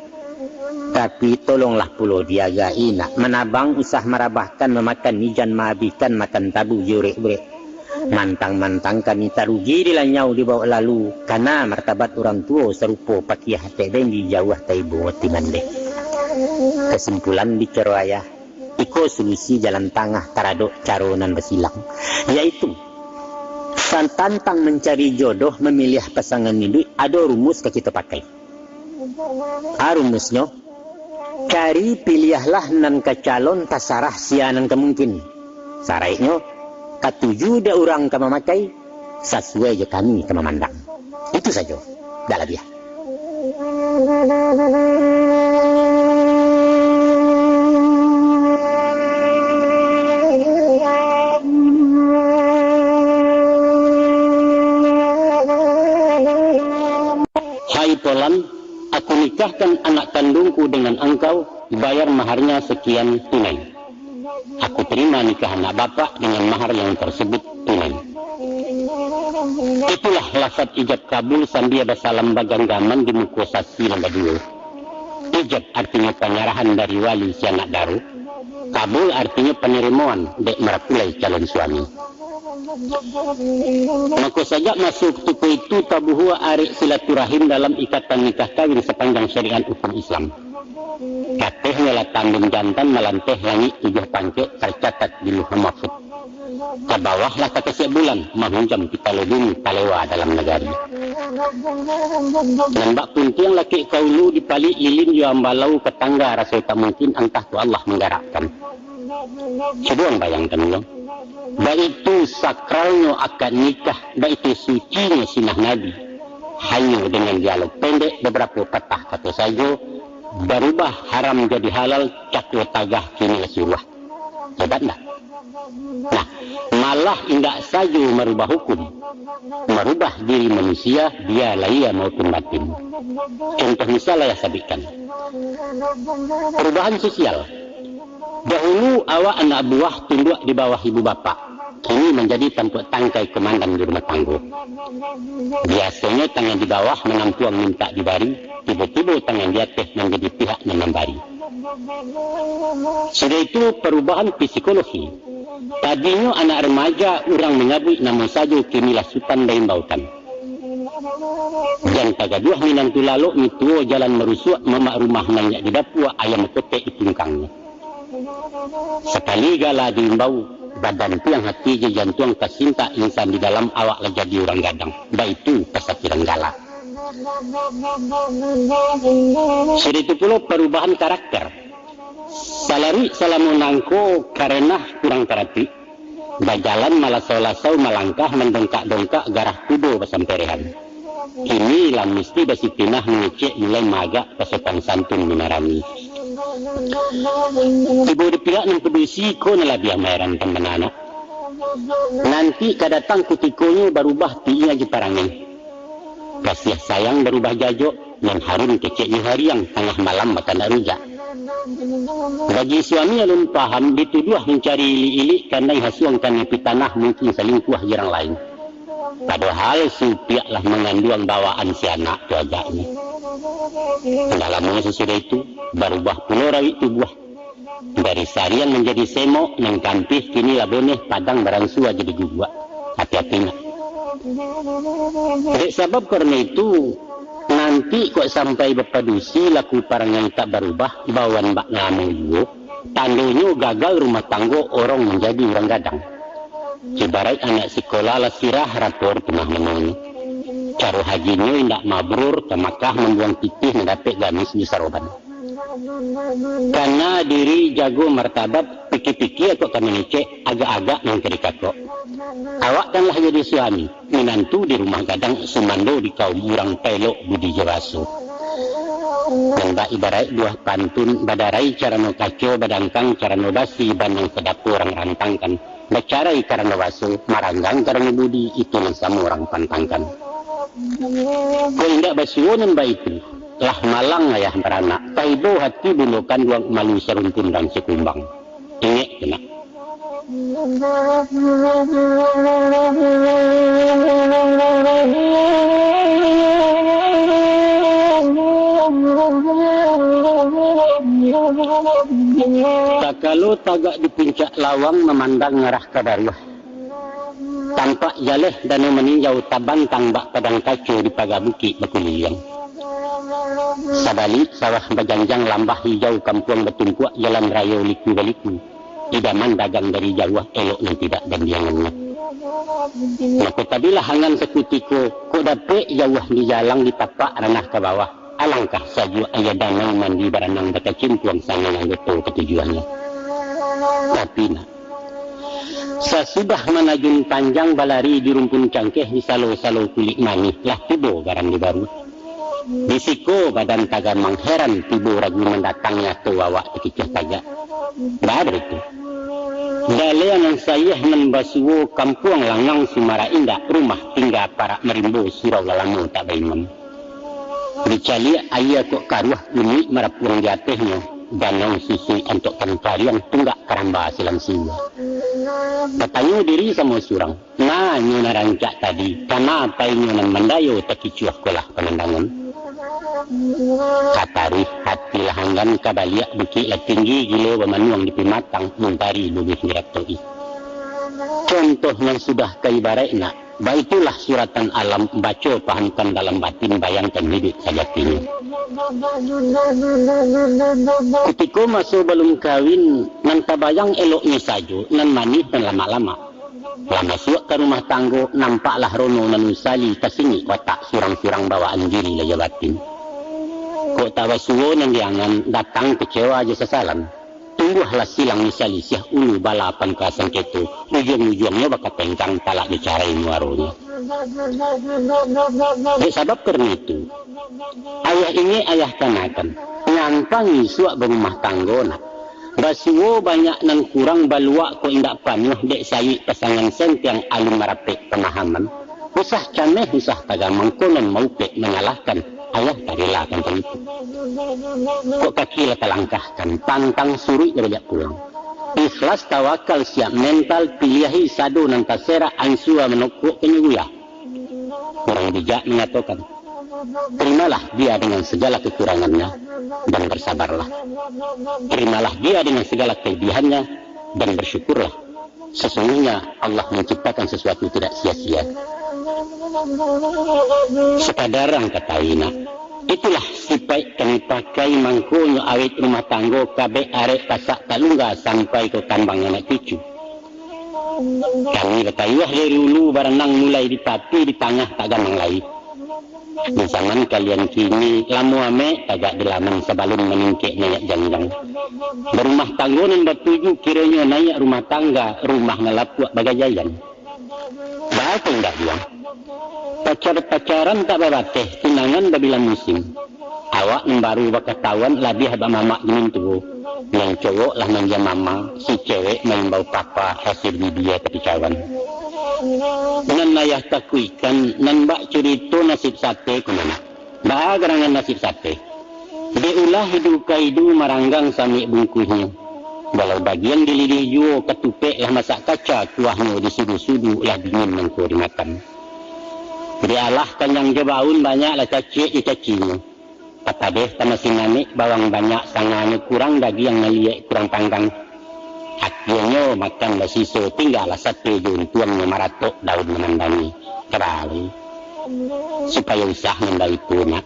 Tapi tolonglah pulo diagai nak, manabang usah marabahkan, mamakan ijan maabihkan, makan tabu jo urek-urek. Mantang-mantang kami tarugi di lanyau dibawok lalu, kana martabat urang tuo sarupo pakiah atek bendi, jauah taibo ati mandeh. Kasimpulan bicaro ayah, iko solusi jalan tangah taradok caro nan basilang, yaitu, satantang mancari jodoh, mamiliah pasangan iduik, ado rumus ka kito pakai. A rumusnyo, cari piliahlah nan ka calon, tasarah sia nan ka mungkin. Saraiknyo, katuju dek urang ka mamakai, sasuai jo kami ka mamandang. Itu sajo, dak labiah. Hai Polan, aku nikahkan anak kandungku dengan angkau, bayar maharnya sekian tunai. Aku terima nikah anak bapak dengan mahar yang tersebut tunai. Itulah lafaz ijab kabul sambia basalam baganggaman di muko sasi nan baduo. Ijab artinyo panyarahan dari wali si anak daro. Kabul artinyo panarimoan dek marapulai calon suami. Mako, sajak maso kutiko itu, tabuhua arek silaturahim dalam ikatan nikah kawin sapanjang syariat hukum Islam. Katehnyo lah tandun jantan, malanteh langik tujuah pangkek, tarcatat di Lauhul Mahfuz. Ka bawah lah takasiak bulan, mahunjam pitalo bumi, talewa dalam nagari. Nan bak puntiang lakek ka ulu, dipalik lilin jo ambalau, ka tangga raso tak mungkin, antah tu Allah manggarakkan. Cubo ang bayangkan lo, baitu sakralnyo akad nikah, baitu sucinyo sinah Nabi. Hanyo dengan dialog pendek, babarapo patah kato sajo, barubah haram jadi halal, cako tagah kini lah suruah. Hebat ndak? Nah, malah indak sajo marubah hukum, marubah diri manusia, bia lahia maupun batin. Contoh misal ayah sabikkan. Perubahan sosial. Dahulu awak anak buah tunduak di bawah ibu bapak, kini manjadi tampuak tangkai komandan di rumah tanggo. Biasonyo tangan di bawah manampuang mintak dibari, tibo-tibo tangan di ateh manjadi pihak nan mambari. Sudah itu, perubahan psikologi. Tadinyo anak remaja urang manyabuik namo sajo, kini lah sutan baimbaukan. Jan tagaduah minantu lalok, mituo jalan marusuak, mamak rumah nanyak di dapua, ayam kotek di tungkangnyo. Sakali gala diimbau, badan piang hati jo jantuang tasintak, insan di dalam awak lah jadi urang gadang. Baitu pasakiran gala. Sudah itu pulo parubahan karakter. Salaruik salamo nangko karenah kurang taratik. Bajalan malasau-lasau, malangkah mandongkak-dongkak, garah kudo basamperehan. Kini lah musti basitinah, mangecek mulai maagak, pasopan santun minarani. Tibo di pihak nan padusi ko nan labiah maherankan bana anak. Nanti ka datang kutikonyo barubah tiia jo parangai. Kasiah sayang barubah jajok, nan harun keceknyo hariang, tangah malam bakandak rujak. Bagi suami alun paham, dituduah mancari ilik-ilik, kanai hasuang kanai pitanah, mungkin salingkuah jo urang lain. Padohal si upiak lah manganduang bawaan si anak tu ajaknyo. Indak lamo sasudah itu, barubah pulo rawik tubuah. Dari sariang manjadi semok, nan kampih kini lah boneh, padang baransua jadi guguak. Ati-ati nak. Dek sabab karano itu, nanti kok sampai bapadusi, laku parangai tak barubah, bawaan bak namo juo, tandonyo gagal rumah tanggo, orang manjadi urang gadang. Ibaraik anak sikolah lah sirah, rapor tu mah namonyo. Caro hajinyo indak mabrur, ka Makah mambuang pitih, nan dapek gamis di saroban. Kana diri jago martabat, pikia-pikia kok ka mangecek, agak-agak nan ka dikakok. Awak kan lah jadi suami, minantu di rumah gadang, sumando di kaum urang, paelok budi jo baso. Nan bak ibaraik buah pantun, badarai carano kaco, badangkang carano basi, banang sadapo urang rantangkan. Bacarai karano baso, maranggang karano budi, itu nan samo urang pantangkan. Kok indak basuo nan baitu, lah malang ayah baranak, taibo hati bundo kanduang, malu sarumpun dan sakumbang. Ingek tu nak. Takalo tagak di puncak lawang, mamandang ngarah ka baruah, tampak jaleh danau maninjau, tabantang bak padang kaco, di paga bukik bakuliliang. Sabalik sawah bajanjang, lambah hijau kampuang batumpuak, jalan rayo liku-baliku, idaman dagang dari jauah, elok nan tidak gandiangannyo. Mako tadilah angan sakutiko, kok dapek jauah dijalang, ditapak ranah ka bawah, alangkah sajuak aia danau, mandi baranang bakacimpuang, sanang anggoto katujuannyo. Tapi nak, sasudah manajun panjang, balari di rumpun cangkeh, di salo-salo kulik manih, lah tibo garam di baruah. Di siko badan tagamang, heran tibo ragu mandatang, nyato awak takicuah tagak. Baa baitu? Galeh nan sayah nan basuo, kampuang langang sumarak indak, rumah tingga parak marimbo, surau lalamo tak baimam. Dicaliak aia kok karuah, kunik marapuang di atehnyo, danau susuik antok tampariang, tunggak karamba silang siwa. Batanyo diri samo surang, ma nyo nan rancak tadi, kama pai nyo nan mandayo, takicuah ko lah pamandangan. Ka taruih hati lah anggan, ka baliak bukik lah tinggi, gilo bamanuang di pimatang, mantari luruih diratoki. Contoh nan sudah ka ibaraik nak, baitulah suratan alam, baco pahamkan dalam batin, bayangkan hiduik sajatinyo. Kutiko maso balum kawin, nan tabayang eloknyo sajo, nan manih nan lamak-lamak. Lah masuak ka rumah tanggo, nampaklah rono nan usali, tasingik watak surang-surang, bawaan diri lah jo batin. Kok tabasuo nan diangan, datang kecewa jo sasalan. Tumbuahlah silang nyo salisiah, ulu bala pangka sangketo, ujuang-ujuangnyo bakatengkang, talak dicarai muaronyo. Dek sabab karano itu, ayah ingek ayah kanakan, nyampang isuak barumah tanggo nak. Basuo banyak nan kurang, baluak kok indak panuah, dek sayuik pasangan sentiang, alun marapek pamahaman. Usah cameh, usah tagamang, konon maupek manyalahkan, ayah tarelakan tantang itu. Kok kaki lah talangkahkan, pantang suruik lah baliak pulang. Ikhlas tawakal siap mental, piliahi sado nan taserak, ansua manokok kanyo guyah. Urang bijak mangatokan, terimalah dia dengan segala kekurangannya, dan bersabarlah. Terimalah dia dengan segala kelebihannya, dan bersyukurlah. Sesungguhnya Allah menciptakan sesuatu tidak sia-sia. Sakadar ang katahui nak, itulah sipaik kami pakai, mangkonyo awet rumah tanggo, kabek arek pasak talungga, sampai ka kambang anak cucu. Kami batayuah dari ulu, baranang mulai di tapi, di tangah tak ganang lai. Di zaman kalian kini, lamo amek tagak di laman, sabalun maningkek naiak janjang. Barumah tanggo nan batuju, kironyo naiak rumah tangga, rumah nan lapuak bagajaian. Baa kok indak juo? Pacar-pacaran tak babateh, tunangan babilang musim. Awak nan baru bakatauan, labiah bamamak jo nan tuo. Nan cowok lah manja mama, si cewek maimbau papa, hasil bibia tapi cawan. Nan ayah takuikkan, nan bak curito nasib sate ko mah nak. Baa garangan nasib sate? Dek ulah idu ka idu, maranggang samik bungkuihnyo. Walau dagiang dililih juo, katupek lah masak kaca, kuahnyo disudu-sudu lah dingin mangko dimakan. Dek alah kanyang jo baun, banyak lah caciak jo cacinyo. Tapadeh tamasi nanik, bawang banyak sanganyo kurang, dagiang maliek kurang panggang. Akienyo makan basiso, tinggalah sate jo untuangnyo, maratok daun manandangi. Kadang supayo usah nan baitu nak.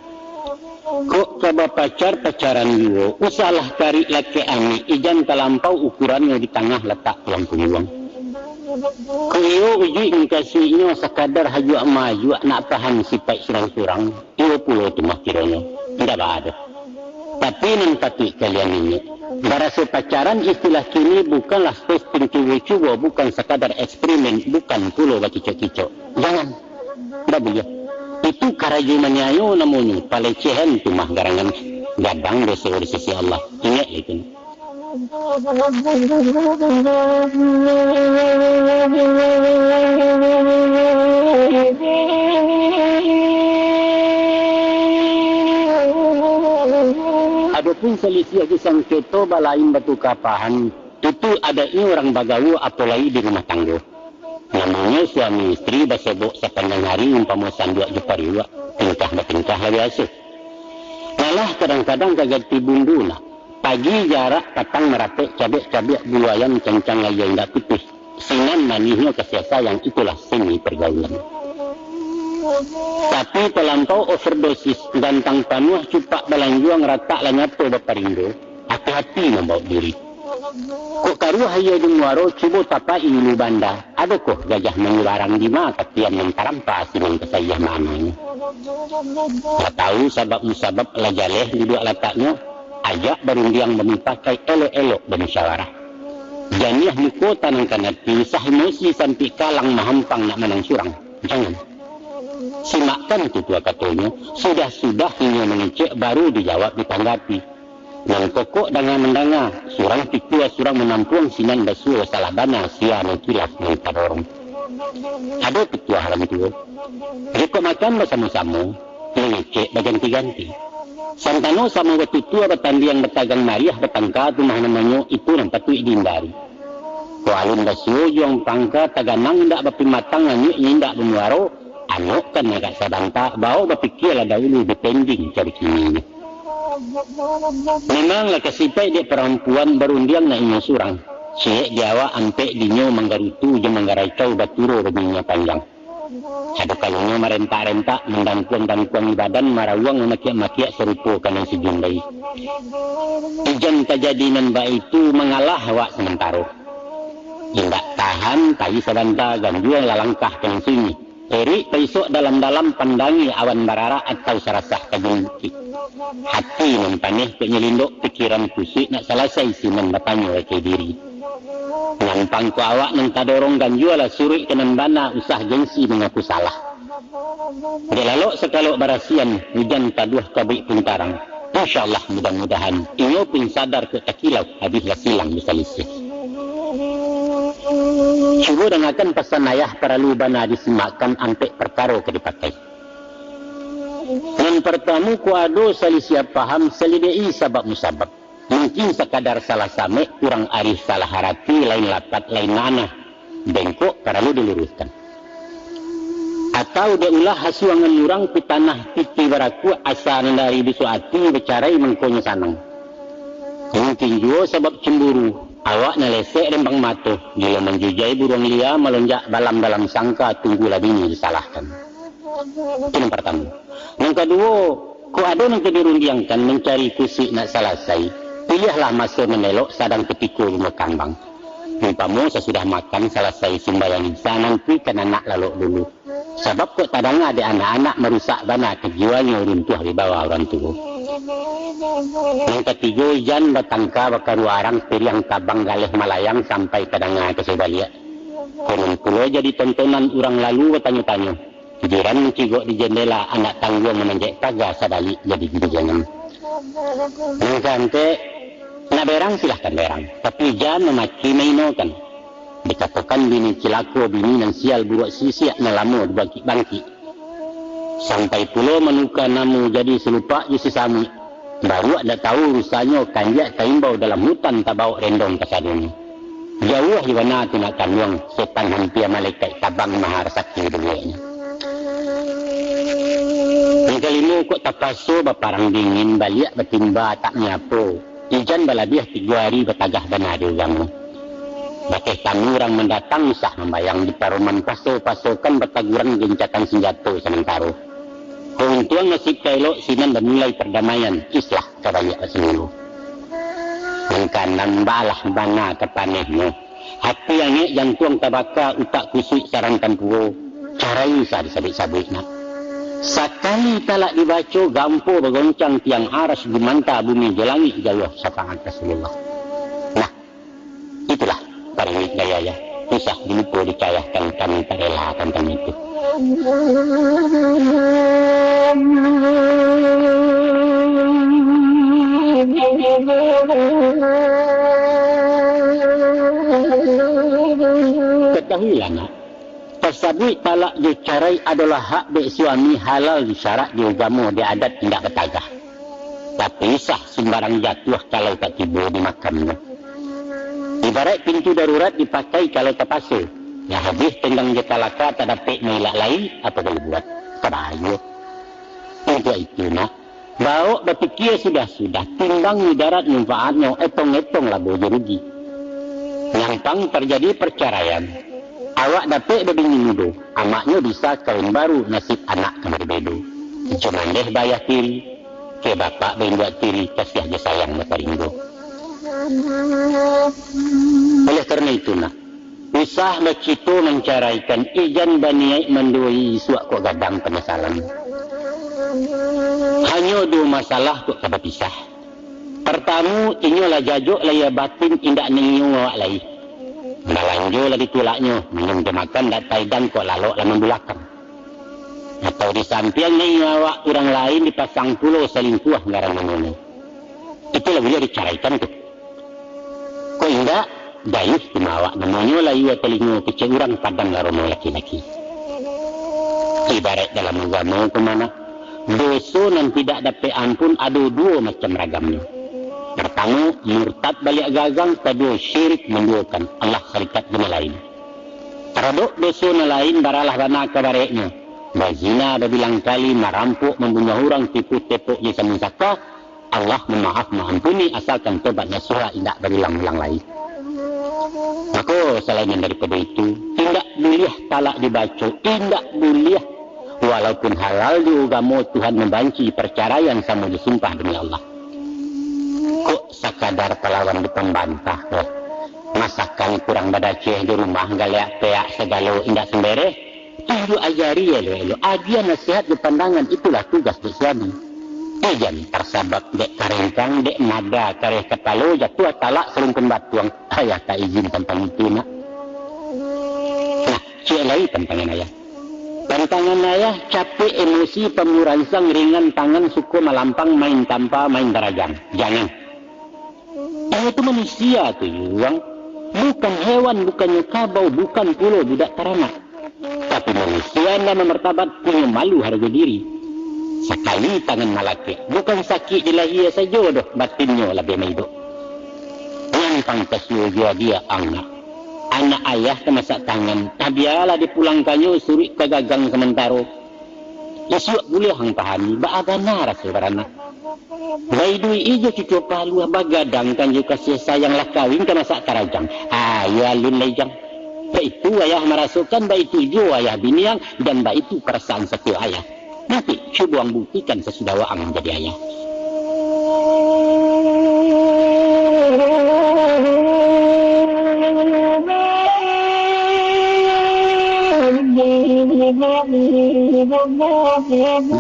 Kok ka bapacar-pacaran juo, usahlah karik lakek amik, ijan talampau ukurannyo, di tangah latak tulang pungguang. Kok iyo ujuik mukasuiknyo, sakadar hajuak-majuak, nak paham sipaik surang-surang, iyo pulo tu mah kironyo, indak baa doh. Tapi nan patuik kalian ingek, baraso pacaran istilah kini bukanlah posting cubo-cubo, bukan sakadar eksperimen, bukan pulo bakicok-kicok. Jangan. Ndak buliah. Itu karajo maniayo namonyo, palecehan tu mah garangan, gadang doso di sisi Allah. Ingek itu. Salisiah jo sangketo balain batuka paham, itu adaiknyo urang bagaua, apo lai di rumah tanggo. Namonyo suami istri basobok sapanjang hari umpamo sanduak jo pariuak, tingkah batingkah lah biaso. Malah kadang-kadang ka ganti bundu nah. Pagi jarak, patang marapek, cabiak-cabiak bulu ayam, cancang layia indak putuih. Sinan manihnyo kasiah sayang, itulah seni pergaulan. Tapi talampau overdosis, gantang panuah cupak balanjuang, ratak lah nyato baparindo, hati-hati mambaok diri. Kok karuah aia di muaro, cubo tapaik ulu banda, adokoh gajah manyubarang, dima katiam nan tarampa, sinan tasaiah mananyo. Lah tahu sabab musabab, lah jaleh duduak lataknyo, ajak barundiang bamupakai, elok-elok bamusyawarah. Janiah muko tanangkan ati, usah emosi sampai kalang mahampang nak manang surang. Jangan. Simakkan tutua katonyo, sudah-sudah inyo mangecek, baru dijawab ditanggapi. Nan kokok danga mandanga, surang pikua surang manampuang, sinan basuo salah bana, sia nan kilaf nan tadorong. Ado pituah urang tuo, jikok makan basamo-samo, mangecek baganti-ganti. Santano samo batutua, batandiang batagang mariah, batangka tu mah namonyo, itu nan patuik dihindari. Kok alun basuo juang pangka, taganang indak bapimatang, anyuik indak bamuaro, anokkan agak sabanta, bao bapikia lah dahulu, dipending cari kininyo. Memang lah kasipaik dek parampuan, barundiang nak inyo surang. Ciek di awak, ampek dinyo, manggarutu jo manggaracau, baturo baminyo panjang. Ado kalonyo marentak-rentak, mandangkuang-dangkuangi badan, marawuang mamakiak-makiak, sarupo ka nan sijundai. Ijan tajadi nan baitu, mangalah awak samantaro. Indak tahan, pai sabanta, ganjua lah langkah ka nan sunyi. Erik paisok dalam-dalam, pandangi awan bararak, atau sarasah ka gunung bukik. Hati nan paneh kok nyelindok, pikiran kusuik nak salasai, sinan batanyo ka diri. Nan pangko awak nan tadorong, ganjua lah suruik ka nan bana, usah gengsi mangaku salah. Dek lalok sakalok barasian, ujan taduah kabuik pun tarang. Insya Allah, mudah-mudahan inyo pun sadar kok takilau, habih lah silang basalisiah. Cubo dangakan pasan ayah, paralu bana disimakkan, ampek parkaro ka dipakai. Nan partamo, kok ado salisiah paham, salideki sabab musabab. Mungkin sakadar salah samek, kurang arih salah arati, lain lapat lain makna, bengkok paralu diluruihkan. Atau dek ulah asuangan urang, pitanah pitih barakuak, asa nan dari bisuak ati, bacarai mangkonyo sanang. Mungkin juo sabab cemburu, awak nan lesek rembang mato, gilo manjujai buruang lia, malonjak balam dalam sangka, tunggulah bini disalahkan. Itu nan partamo. Nan kaduo, kok ado nan ka dirundiangkan, mancari kusuik nak salasai, piliahlah maso nan elok, sadang kutiko bungo kambang. Umpamo sasudah makan salasai sumbayang Isya, nantikan anak lalok dulu. Sabab kok tadanga dek anak-anak, marusak bana kajiwanyo, runtuah di bawah urang tuo. Nan katigo, jan batangka bakaruarang, piriang tabang galeh malayang, sampai tadanga ka sabaliak. Konon pulo jadi tontonan, urang lalu batanyo-tanyo. Jiran mancigok di jendela, anak tangguang mamanjek paga, sabalik jadi ginjangan. Nan kaantek, nak berang silahkan berang, tapi jan mamaki mainokan. Dikatokan bini cilako, bini nan sial buruak sisiak, nan lamo dibangkik-bangkik. Sampai pulo manuka namo, jadi salupak jo sasamuik. Baruak ndak tahu urusannyo, kanjiak taimbau dalam hutan, tabaok rendong kasadonyo. Jauah di bana tu nak kanduang, setan hampia malekaik, tabang maha rasaki duduaknyo. Nan kalimo, kok tapaso baparang dingin, baliak batimba tak manyapo. Ijan balabiah tigo ari, batagah bana di ugamo. Bakeh tamu urang mandatang, usah mambayang, di paroman paso-pasokan, bataguran gencatan sanjato samantaro. Kauntuang nasib ka elok, sinan bamulai pardamaian, islah ka baliak basaminggu. Nan kaanam, baalah bana ka panehnyo. Hati angek, jantuang tabaka, utak kusuik sarang tampuo, carai usah disabuik-sabuik nak. Sakali talak dibaco, gampo bagoncang tiang aras, gumanta bumi jo langik, jauah syafaat Rasulullah. Nah, itulah paringik gaya, ya. Usah dilupo dicayahkan, kami tak rela tantang itu. Katahuilah nak, tasabuik talak jo carai adolah hak dek suami, halal jo syarak, di ugamo, di adat indak batagah. Tapi usah sumbarang jatuah kalau tak tibo di makamnyo. Ibaraik pintu darurat dipakai kalau tapaso. Lah habih tenggang jo talaka, tak dapek mailak lai, apo boleh buat? Tabayo. Untuak itu, nak, baok bapikia sudah-sudah, timbang mudarat manfaatnyo, etong-etong labo jo rugi. Nyampang tarjadi parcaraian, awak dapek babini mudo, amaknyo bisa kawin baru, nasib anak kan barbedo. Cuman deh bayah tiri, ke bapak bainduak tiri, kasiah jo sayang bataringgo. Oleh karano itu, nak, usah bacito mancaraikan, ijan baniaik manduoi, isuak kok gadang panyasalan. Hanyo duo masalah kok ka bapisah. Partamo, inyo lah jajok lahia batin, indak ningio awak lai. Balanjo lah ditulaknyo, minum jo makan dak taidang, kok lalok lah mambulakang. Atau di sampiang ningio awak, urang lain dipasang pulo, salingkuah ngaran namonyo. Itu lah buliah dicaraikan tu. Kok indak, dayuih tu mah awak namonyo, layua talingo, kecek urang padam lah rono laki-laki. Ibaraik dalam ugamo ko mah, nak, doso nan tidak dapek ampun ado duo macam ragamnyo. Partamo, murtad baliak gagang, kaduo, syirik manduokan Allah sarikat jo nan lain. Taradok doso nan lain baralah bana kabaraiknyo, bazina babilang kali, marampok, mambunuah urang, tipu tepok jo samun saka, Allah mamaaf maampuni, asalkan tobat nasuha, indak barulang-ulang lai. Mako, salainan daripado itu, indak buliah talak dibaco, indak buliah, walaupun halal di ugamo, Tuhan mambanci parcaraian samo jo sumpah demi Allah. Kok sakadar talawan dipambantah ko. Masakan kurang badaceh di rumah, galeak peak sagalo indak sambereh. Tunjuak ajari elok-elok, agiah nasihat jo pandangan, itulah tugas dek suami. Ijan tarsabab dek karengkang, dek mada kareh kapalo, jatuah talak salungkun batuang. Ayah tak izin tantang itu, nak. Nah, ciek lai tantangan ayah. Tantangan ayah, capek emosi, pamuransang, ringan tangan, suko malampang, main tampa, main tarajang. Jangan. Ayah tu manusia tu, Yuang. Bukan hewan, bukannyo kabau, bukan pulo budak taranak. Tapi manusia nan bamartabat, punyo malu, harago diri. Sakali tangan malakek, bukan sakik di lahia sajo doh, batinnyo labiah maidok. Nyampang kasuo jua dia, ang nak. Anak ayah tamasak tangan, tabialah dipulangkannyo suruik ka gagang samantaro. Isuak buliah ang pahami, baa bana raso baranak. Baiduik jo cuco paluah, bagadangkan jo kasiah sayang, lah kawin ka masak tarajang. Ayo alun lai jang. Baitu ayah marasokan, baitu juo ayah biniang, dan baitu parasaan satiok ayah. Nanti, cubo ang buktikan sasudah waang manjadi ayah.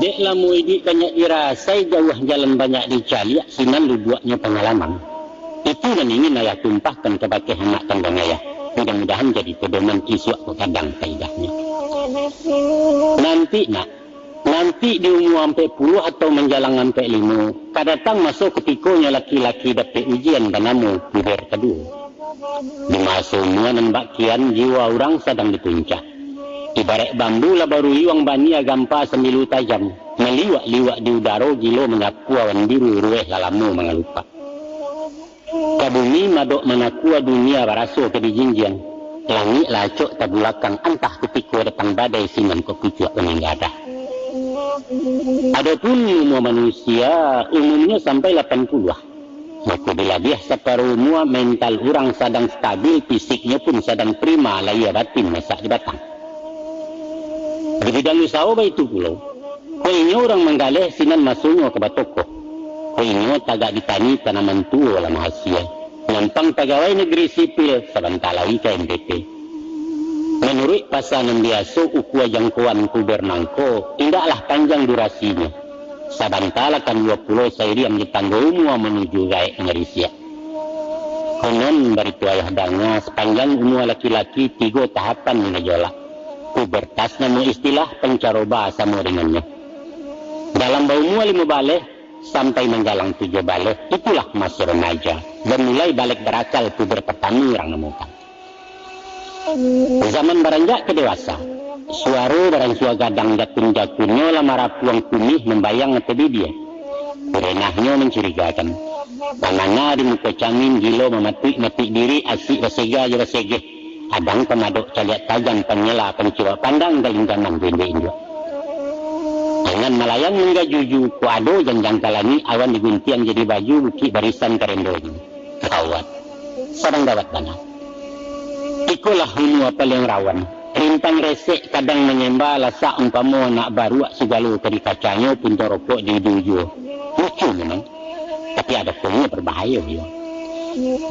Dek lamo iduik banyak dirasai, jauah jalan banyak dicaliak, sinan lubuaknyo pangalaman. Itu nan ingin ayah tumpahkan kabake anak kandang ayah. Mudah-mudahan jadi pedoman, isuak kok gadang paidahnyo. Nanti, nak, nanti di umua ampek puluah atau manjalang ampek limo, ka datang maso kutikonyo laki-laki dapek ujian banamo puber kaduo. Di maso umua nan bak kian, jiwa urang sadang di puncak. Ibaraik bambu lah baruyuang, bania gampa sambilu tajam, maliwak-liwak di udaro, gilo manyapu awan biru, ruweh lah lamo mangalupak. Ka bumi madok manakua, dunia baraso ka dijinjiang. Langik lah acok tabulakang, antah kutiko datang badai, sinan kok pucuak angin gadah. Adopun umua manusia, umumnyo sampai lapan puluah. Mako, bilabiah saparo umua, mental urang sadang stabil, fisiknyo pun sadang prima, lahia batin masak di batang. Di bidang usaho baitu pulo. Kok inyo urang manggaleh, sinan masonyo ka batokoh. Kok inyo tagak di tani, tanaman tuo lah mahasia. Nyampang pagawai negeri sipil, sabanta lai ka M P P. Manuruik pasa nan biaso, ukua jangkoan puber nangko indaklah panjang durasinyo. Sabanta lah kan duo puluah, sairiang jo tanggo umua manuju gaek marisiak. Konon barito ayah danga, sapanjang umua laki-laki tigo tahapan nan gajolak. Pubertas namo istilah pancaroba samo dengannyo. Dalam baumua limo baleh sampai manjalang tujuah baleh, itulah maso remaja, dan mulai balek barakal, puber partamo urang namokan. Zaman baranjak ka dewasa, suaro baransua gadang, jakun-jakunnyo lah marapuang kunih, mambayang atau bibia. Kurenahnyo mancurigakan. Pamana di muko camin, gilo mamatuik-matuik diri, asik basega jo basegeh. Adang pamadok caliak tajam, panyela pancurok pandang, galingganan jo induak-induak. Angan malayang manggajuju, kok ado janjang ka langik, awan diguntiang jadi baju, bukik barisan karendonyo. Gawat. Sadang gawat bana. Ikolah hulu paliang rawan. Rintang resek kadang manyemba, lasak umpamo anak baruak, sagalo ka dikacanyo, puntung rokok di ujung. Lucu memang. Tapi ado pulo barbahayo yo.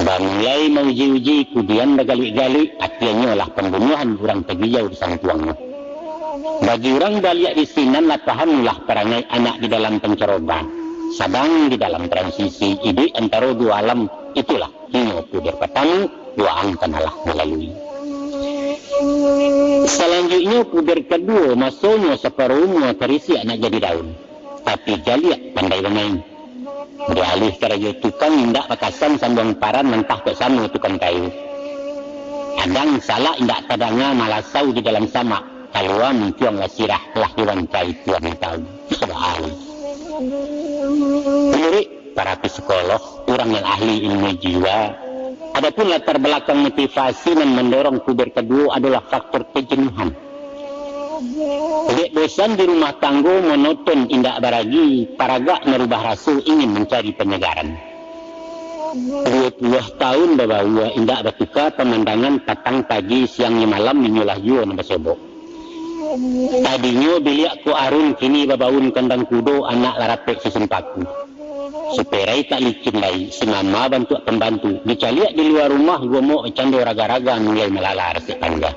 Bamulai mauji-uji, kudian bagaluik-galuik, akianyo lah pambunuahan urang tagijau di santuangnyo. Bagi urang baliak di sinan lah paham lah parangai anak di dalam pancaroba, sadang di dalam transisi iduik antaro duo alam, itulah inyo puber patamo, waang kan alah malalui. Salanjuiknyo puber kaduo, masonyo saparo umua tarisiak nak jadi daun. Tapi jaliak pandai bamain. Dialih karajo tukang indak bakasan sambuang paran, mantah kok samo tukang kayu. Kadang salak indak tadanga malasau di dalam samak, kalua muncuang lah sirah, lah diwantai tuan tahu. Subhanallah. Murid para psikolog, urang yang ahli ilmu jiwa, adapun latar belakang motivasi nan mandorong puber kaduo adalah faktor kejenuhan. Dek bosan di rumah tanggo, monoton indak baragi, paragak marubah raso, ingin mancari panyegaran. Duo puluah taun babaua, indak batuka pamandangan, patang pagi, siang jo malam, inyolah juo nan basobok. Tadinyo biliak ko arun, kini babaun kandang kudo, anak lah rapek susun paku. Siperai tak licin lai, si mama bantuak pambantu, dicaliak di lua rumah, gomok bacando raga-raga, mulai malala rasek tangga.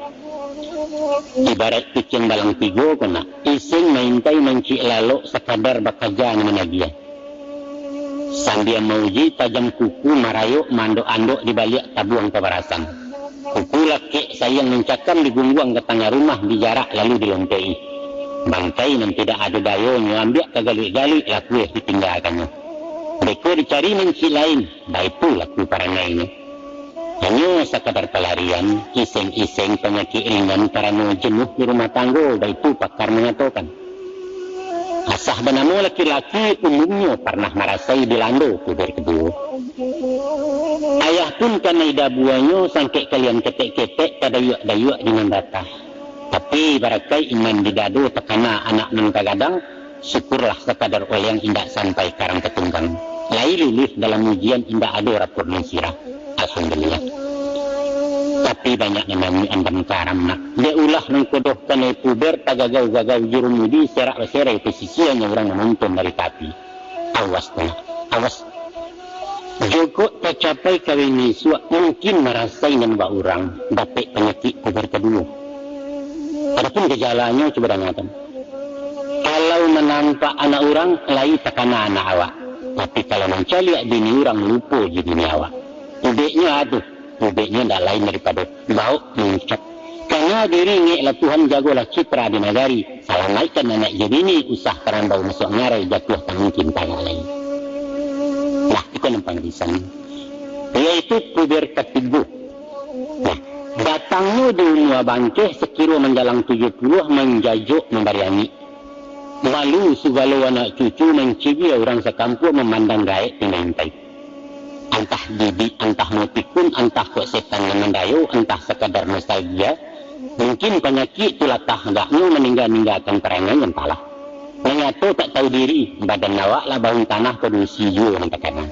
Ibaraik kuciang balang tigo ko nak, iseng maintai mancik lalok, sakadar bakaja nan managiah. Sambia mauji tajam kuku, marayok maandok-andok di baliak tabuang pabarasan. Kuku lakek sayang mancakam, digungguang ka tangah rumah, dijarak lalu dilompek-i. Bangkai nan tidak ado dayonyo, ambiak ka galuik-galuik, lakuah ditinggakannyo. Beko dicari mancik lain, baitu laku parangainyo. Hanyo sakadar palarian, iseng-iseng panyakik ringan karano jenuh di rumah tanggo, baitu pakar mangatokan. Asah banamo laki-laki, umumnyo parnah marasai dilando puber kaduo. Ayah pun kanai dabuanyo, sangkek kalian ketek-ketek, tadayuak-dayuak di nan datah. Tapi barakaik iman di dado, takana anak nan tagadang, syukurlah sakadar oleang, indak sampai karang katunggang. Lai luluih dalam ujian, indak ado rapor nan sirah. Alhamdulillah. Tapi banyak nan nangih andam karam nak. Dek ulah nan kodoh kanai puber, tagagau-gagau jurumudi, serak baserai pasisianyo, urang manonton dari tapi. Awas tu nak, awas. Jokok tacapai kawin isuak, mungkin marasai nan bak urang, dapek panyakik puber kaduo. Adapun gajalanyo, cubo dangakan. Kalau manampak anak urang, lai takana anak awak. Tapi kalau mancaliak bini urang, lupo jo bini awak. Ubeknyo ado, ubeknyo ndak lain daripado bauk mangucap, "Kana diri ngek lah Tuhan, jagolah citra di nagari, salamaikkan anak jo bini, usah karambau masuak ngarai, jatuah tak mungkin tagak lai." Nah, iko nan pangarisan. Yaitu puber katigo. Nah, datangnyo di umua bangkeh, sakiro manjalang tujuah puluah, manjajok mambari angik. Malu sagalo anak cucu, mancibia urang sakampuang, mamandang gaek pinantai. Antah bibik, antah mau pikun, antah kok setan nan mandayo, antah sakadar nostalgia. Mungkin panyakik tu latah agaknyo, maningga-ninggakan parangai, antahlah. Manyato tak tahu diri, badan awak lah baun tanah, padusi juo nan takana.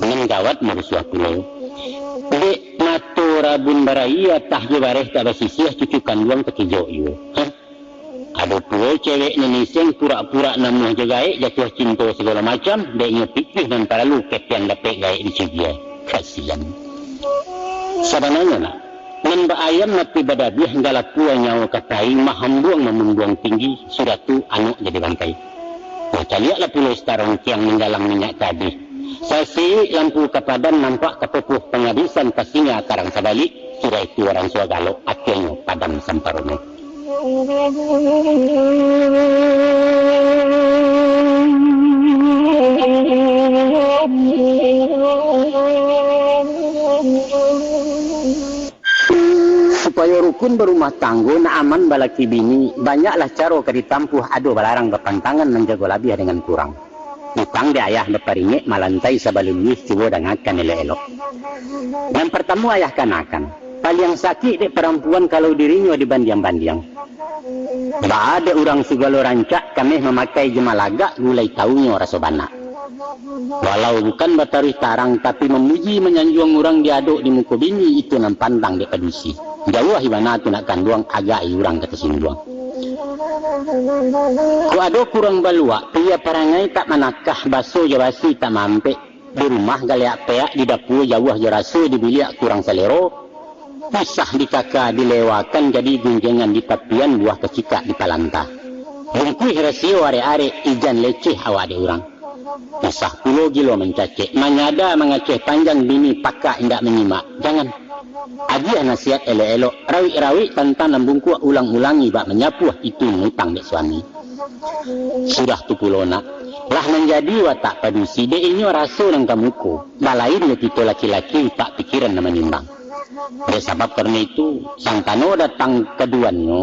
Nan gawat marusuah pulo. Dek mato rabun barayia, atah jo bareh tak basisiah, cucu kanduang takijok juo. Hah? Ado pulo cewek nan iseng, purak-purak namuah jo gaek, jatuah cinto sagalo macam, dek nyo pitih nan talalu, keteang dapek gaek dicibia. Kasian. Sabananyo nak, nan baayam mati badabiah, galapua nyawo ka tai, mahambuang mamumbuang tinggi, sudah tu anak jadi bangkai. Nah, caliaklah pulo Star Rongkiang manggalang minyak tabih. Sasiik lampu ka padam, nampak ka pupuh pangabisan, ka singa karang sabalik, sudah itu urang suah galok, akhirnyo padam samparono. Supayo rukun barumah tanggo, nak aman balaki bini, banyaklah caro ka ditampuh, ado balarang bapantangan, manjago labiah dengan kurang. Utang dek ayah baparingek malantai sabalun yuh, cubo dangakan elok-elok. Nan partamo ayah kanakan, paliang sakik dek parampuan kalau dirinyo dibandiang-bandiang. Baa dek urang sagalo rancak, kameh mamakai jo malagak, gulai taunyo raso banak. Walau bukan bataruih tarang, tapi mamuji manyanjuang urang diadok di muko bini, itu nan pandang dek padusi. Jauah ibana tu nak kanduang, agak i urang ka tasingguang. Kok ado kurang baluak, pia parangai tak manakah, baso jo basi tak maampek, di rumah galeak peak, di dapua jauah jo raso, di biliak kurang salero, pisah dikaka dilewakan, jadi gunjengan di tapian, buah kacikak di palanta. Bungkuih rasio arek-arek, ijan leceh awak dek urang. Pisah pulo gilo mancacek, manyada mangaceh panjang, bini pakak indak manyimak. Jangan. Agiah nasihat elok-elok, rawik-rawik tantang nan bungkuak, ulang-ulangi bak manyapuah, itu utang dek suami. Sudah tu pulo nak, lah manjadi watak padusi, dek inyo raso nan ka muko, balain jo kito laki-laki, utak pikiran nan manimbang. Dek sabab karano itu, santano datang kaduannyo,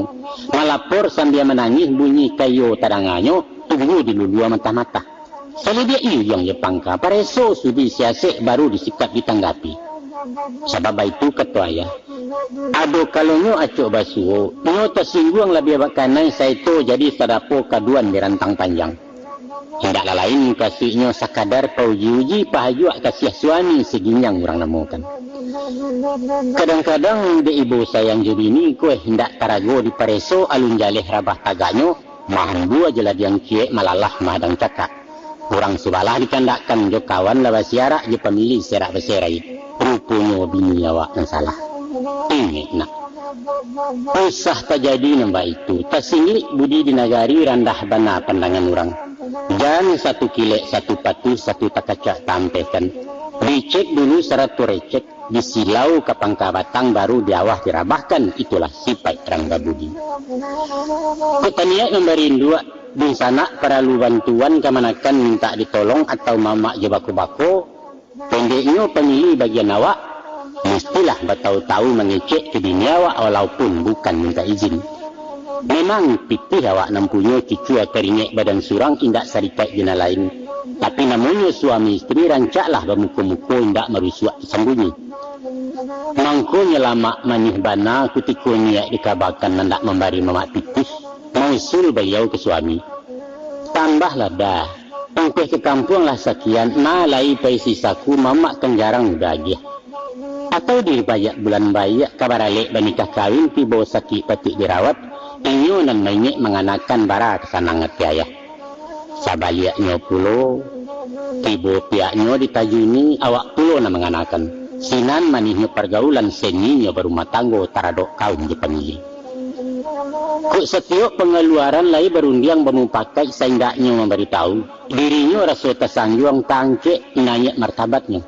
malapor sambia manangih, bunyi kayo tadanganyo, tunggu dilulua matah-matah. Salidiak iyuang jo pangka, pareso sudi siasek, baru disikap ditanggapi. Sabab baitu kato ayah, ado kalonyo acok basuo, nyo tasingguang labiah bakanai, saeto jadi sadapo kaduan di rantang panjang. Indak lalain mukasuiknyo sakadar pauji-uji, pahajuak kasiah suami, saginjang urang namokan. Kadang-kadang dek ibo sayang jo bini, kueh indak tarago dipareso, alun jaleh rabah tagaknyo, mahan bua jo lah diangkiek, malalah mahadang cakak. Urang subalah dikandakkan, jo kawan lah basiarak, jo pamili serak baserai. Ruponyo bini awak nan salah. Ingek nak. Usah tajadi nan baitu. Tasingik budi di nagari, randah bana pandangan urang. Jan satu kilek, satu patuh, satu takacak taampehkan. Dicek dulu sarato recek, disilau ka pangka batang, baru diawah dirabahkan, itulah sipaik rangga budi. Kok taniaik mambari induak, dunsanak paralu bantuan, kamanakan mintak ditolong, atau mamak jo bako-bako, pendeknyo pamili bagian awak, mustilah batau-tau mangecek ka bini awak, walaupun bukan mintak izin. Memang pitih awak nan punyo, cucua taringek badan surang, indak saripek jo nan lain. Tapi namonyo suami isteri, rancaklah bamuko-muko, indak marusuak tasambunyi. Mangkonyo lamak manih bana, kutiko niaik dikabakan, nan dak mambari mamak pitih, mausul baliau ka suami. Tambahlah dah, ongkoh ka kampuang lah sakian, ma lai paisi saku, mamak kan jarang udah agiah. Atau di baiak bulan baiak, ka baralek banikah kawin, tibo sakik patuik dirawat, inyo nan maingek manganakan, bara ka sanang ati ayah. Sabaliaknyo pulo, tibo pihaknyo ditajuni, awak pulo nan manganakan. Sinan manihnyo pargaulan, seninyo barumah tanggo, taradok kaum jo pamili. Kok satiok pangaluaran lai barundiang bamupakaik, saindaknyo mambaritahu, dirinyo raso tasanjuang, taangkek naiak martabatnyo.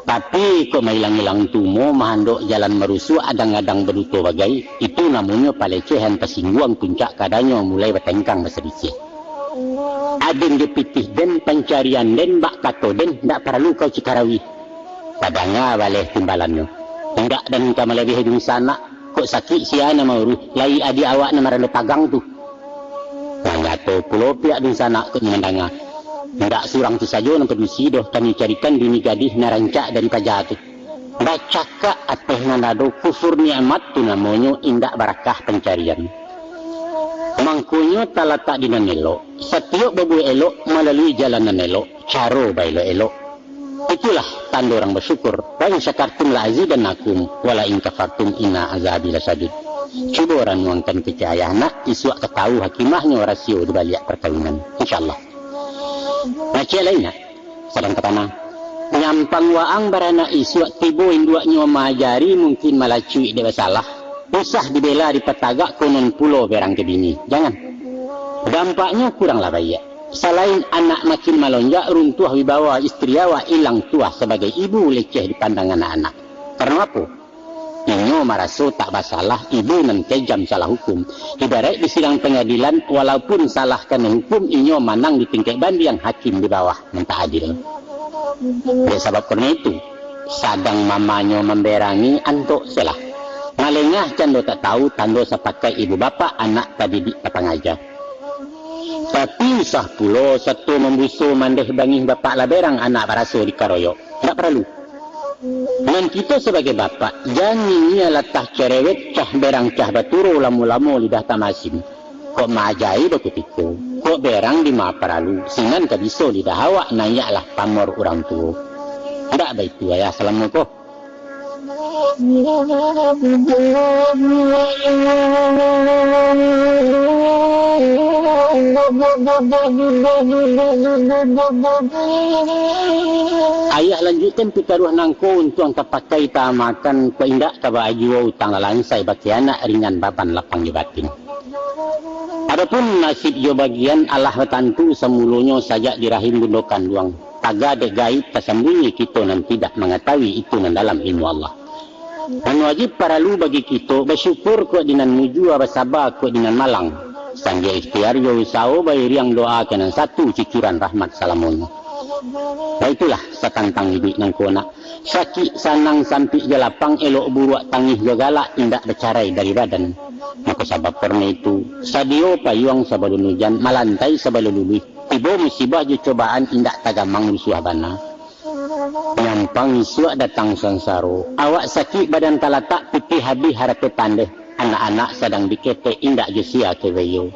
Tapi kok mailang-ilang tumo, mahandok jalan marusuak, adang-adang baduto bagai, itu namonyo palecehan, tasingguang puncak kadanyo, mulai batengkang basadisiah. Aden jo pitih den, pancarian den, bak kato den, ndak paralu kau cikarawih. Tadanga baleh timbalannyo. Indak den ka malabiahi dunsanak, kok sakik sia nan mauruih, lai adiak awak nan marando pagang tu. Nan gato pulo pihak dunsanak kok mandanga. Indak surang tu sajo nan padusi doh, kami carikan bini gadih nan rancak dari paja tu. Bacakak ateh nan ado, kufur nikmat tu namonyo, indak barakah pancarian. Mangkonyo talatak di nan elok, satiok babuek elok malalui jalan nan elok, caro baelok-elok. Itulah tando urang basyukur. "La in syakartum la azidannakum, wa la in kafartum inna azabi lasyadid." Cubo ranuangkan kecek ayah nak, isuak ka tahu hakimahnyo rasio di baliak parkawinan. Insyaallah. Ngacek lai nak, sadang ka tanah. Nyampang waang baranak isuak, tibo induaknyo maajari, mungkin malacuik dek basalah. Usah dibela dipatagak, konon pulo berang ka bini. Jangan. Dampaknyo kuranglah baiak. Salain anak makin malonjak, runtuah wibawa istri awak, ilang tuah sabagai ibu, leceh dipandang anak-anak. Karano apo? Inyo maraso tak basalah, ibu nan kejam salah hukum. Ibaraik di sidang pangadilan, walaupun salah karano hukum, inyo manang di tingkek bandiang, hakim di bawah nan tak adil. Dek sabab karano itu, sadang mamanyo mamberangi, antok selah. Malengah cando tak tahu, tando sapakaik ibu bapak, anak tadidik tapangaja. Tapi usah pulo sato mambuso mandeh bangih bapak lah berang anak baraso dikaroyok. Ndak paralu. Nan kito sabagai bapak, jan ninialah tah cerewet, cah berang cah baturo lamo-lamo lidah tamasin. Kok maajai bakutiko, kok berang dima paralu, sinan ka biso lidah awak naiaklah pamor urang tuo. Ndak baitu ayah salamo ko. Ayah lanjuikkan pitaruah nangko untuang ka pakai taamakan, kok indak ka baajuo utang lalansai bakeh anak ringan baban lapang jo batin. Adopun nasib jo bagian alah batantu samulonyo sajak di rahim bundo kanduang. Taga dek gaib tasambunyi kito nan tidak mangatahui itu nan dalam ilmu Allah. Nan wajib paralu bagi kito basyukur kok di nan mujua, basaba kok di nan malang. Sambia ikhtiar jo usaho bairiang doa ka nan satu cucuran rahmat salamonyo. Baitulah satantang iduik nangko nak. Sakik sanang sampik jo lapang, elok buruak tangih jo galak, indak bacarai dari badan. Mako sabab karano itu, sadio payuang sabalun ujan, malantai sabalun luluih. Tibo musibah jo cobaan indak tagamang rusuah bana. Nyampang isuak datang sansaro. Awak sakik badan talatak, pitih habih harato tandeh. Anak-anak sadang diketek indak jo sia kebeyo.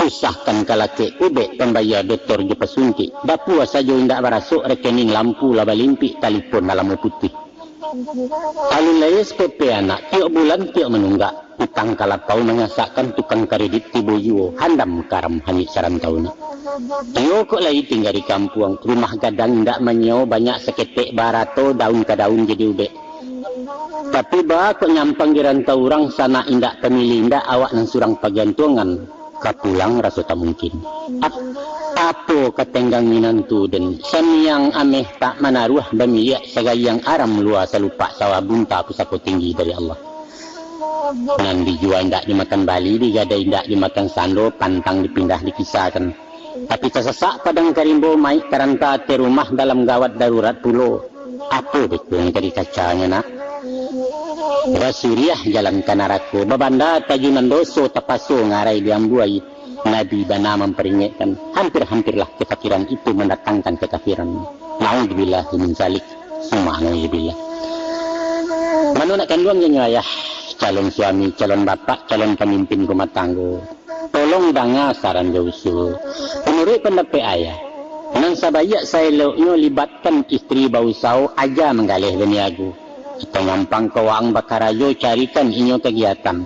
Usahkan kalakek ubek pambayia dotor jo pasuntik. Dapua sajo indak barasok, rekening lampu lah balimpik, talipon lah lamo putih. Alun lai S P P anak, tiok bulan tiok manunggak. Utang kalapau manyasakkan, tukang karedit tibo juo, handam karam hanyuik sarantau nak. Iyo kok lai tingga di kampuang, rumah gadang indak manyio, banyak saketek barato, daun ka daun jadi ubek. Tapi baa kok nyampang di rantau urang, sanak indak pamilih indak, awak nan surang pagantuangan. Ka pulang raso tak mungkin. Ap-, apo ka tenggang minantu den? Samiang ameh tak manaruah bamiliak, sagayang aram lua salupak sawah, bunta pusako tinggi dari Allah. Nan dijua indak dimakan bali, digadai indak dimakan sando, pantang dipindah dikisakan. Tapi tasasak padang ka rimbo, maik taranta ateh rumah, dalam gawat darurat pulo. Apo beko nan ka dikacanyo nak? Basuriah jalan ka narako, babanda tajunan doso, tapaso ngarai diambuai. Nabi bana mamparingekkan, hampir-hampirlah kafakiran itu mandatangkan kakafiran. Naudzubillah min zalik, summa naudzubillah. Mano nak kanduang janyo ayah, calon suami, calon bapak, calon pamimpin rumah tanggo. Tolong danga saran jo usul. Manuruik pandapek ayah, nan sabaiak saeloknyo libatkan istri bausaho, aja manggaleh baniago. Atau nyampang ka waang bakarajo, carikan inyo kagiatan.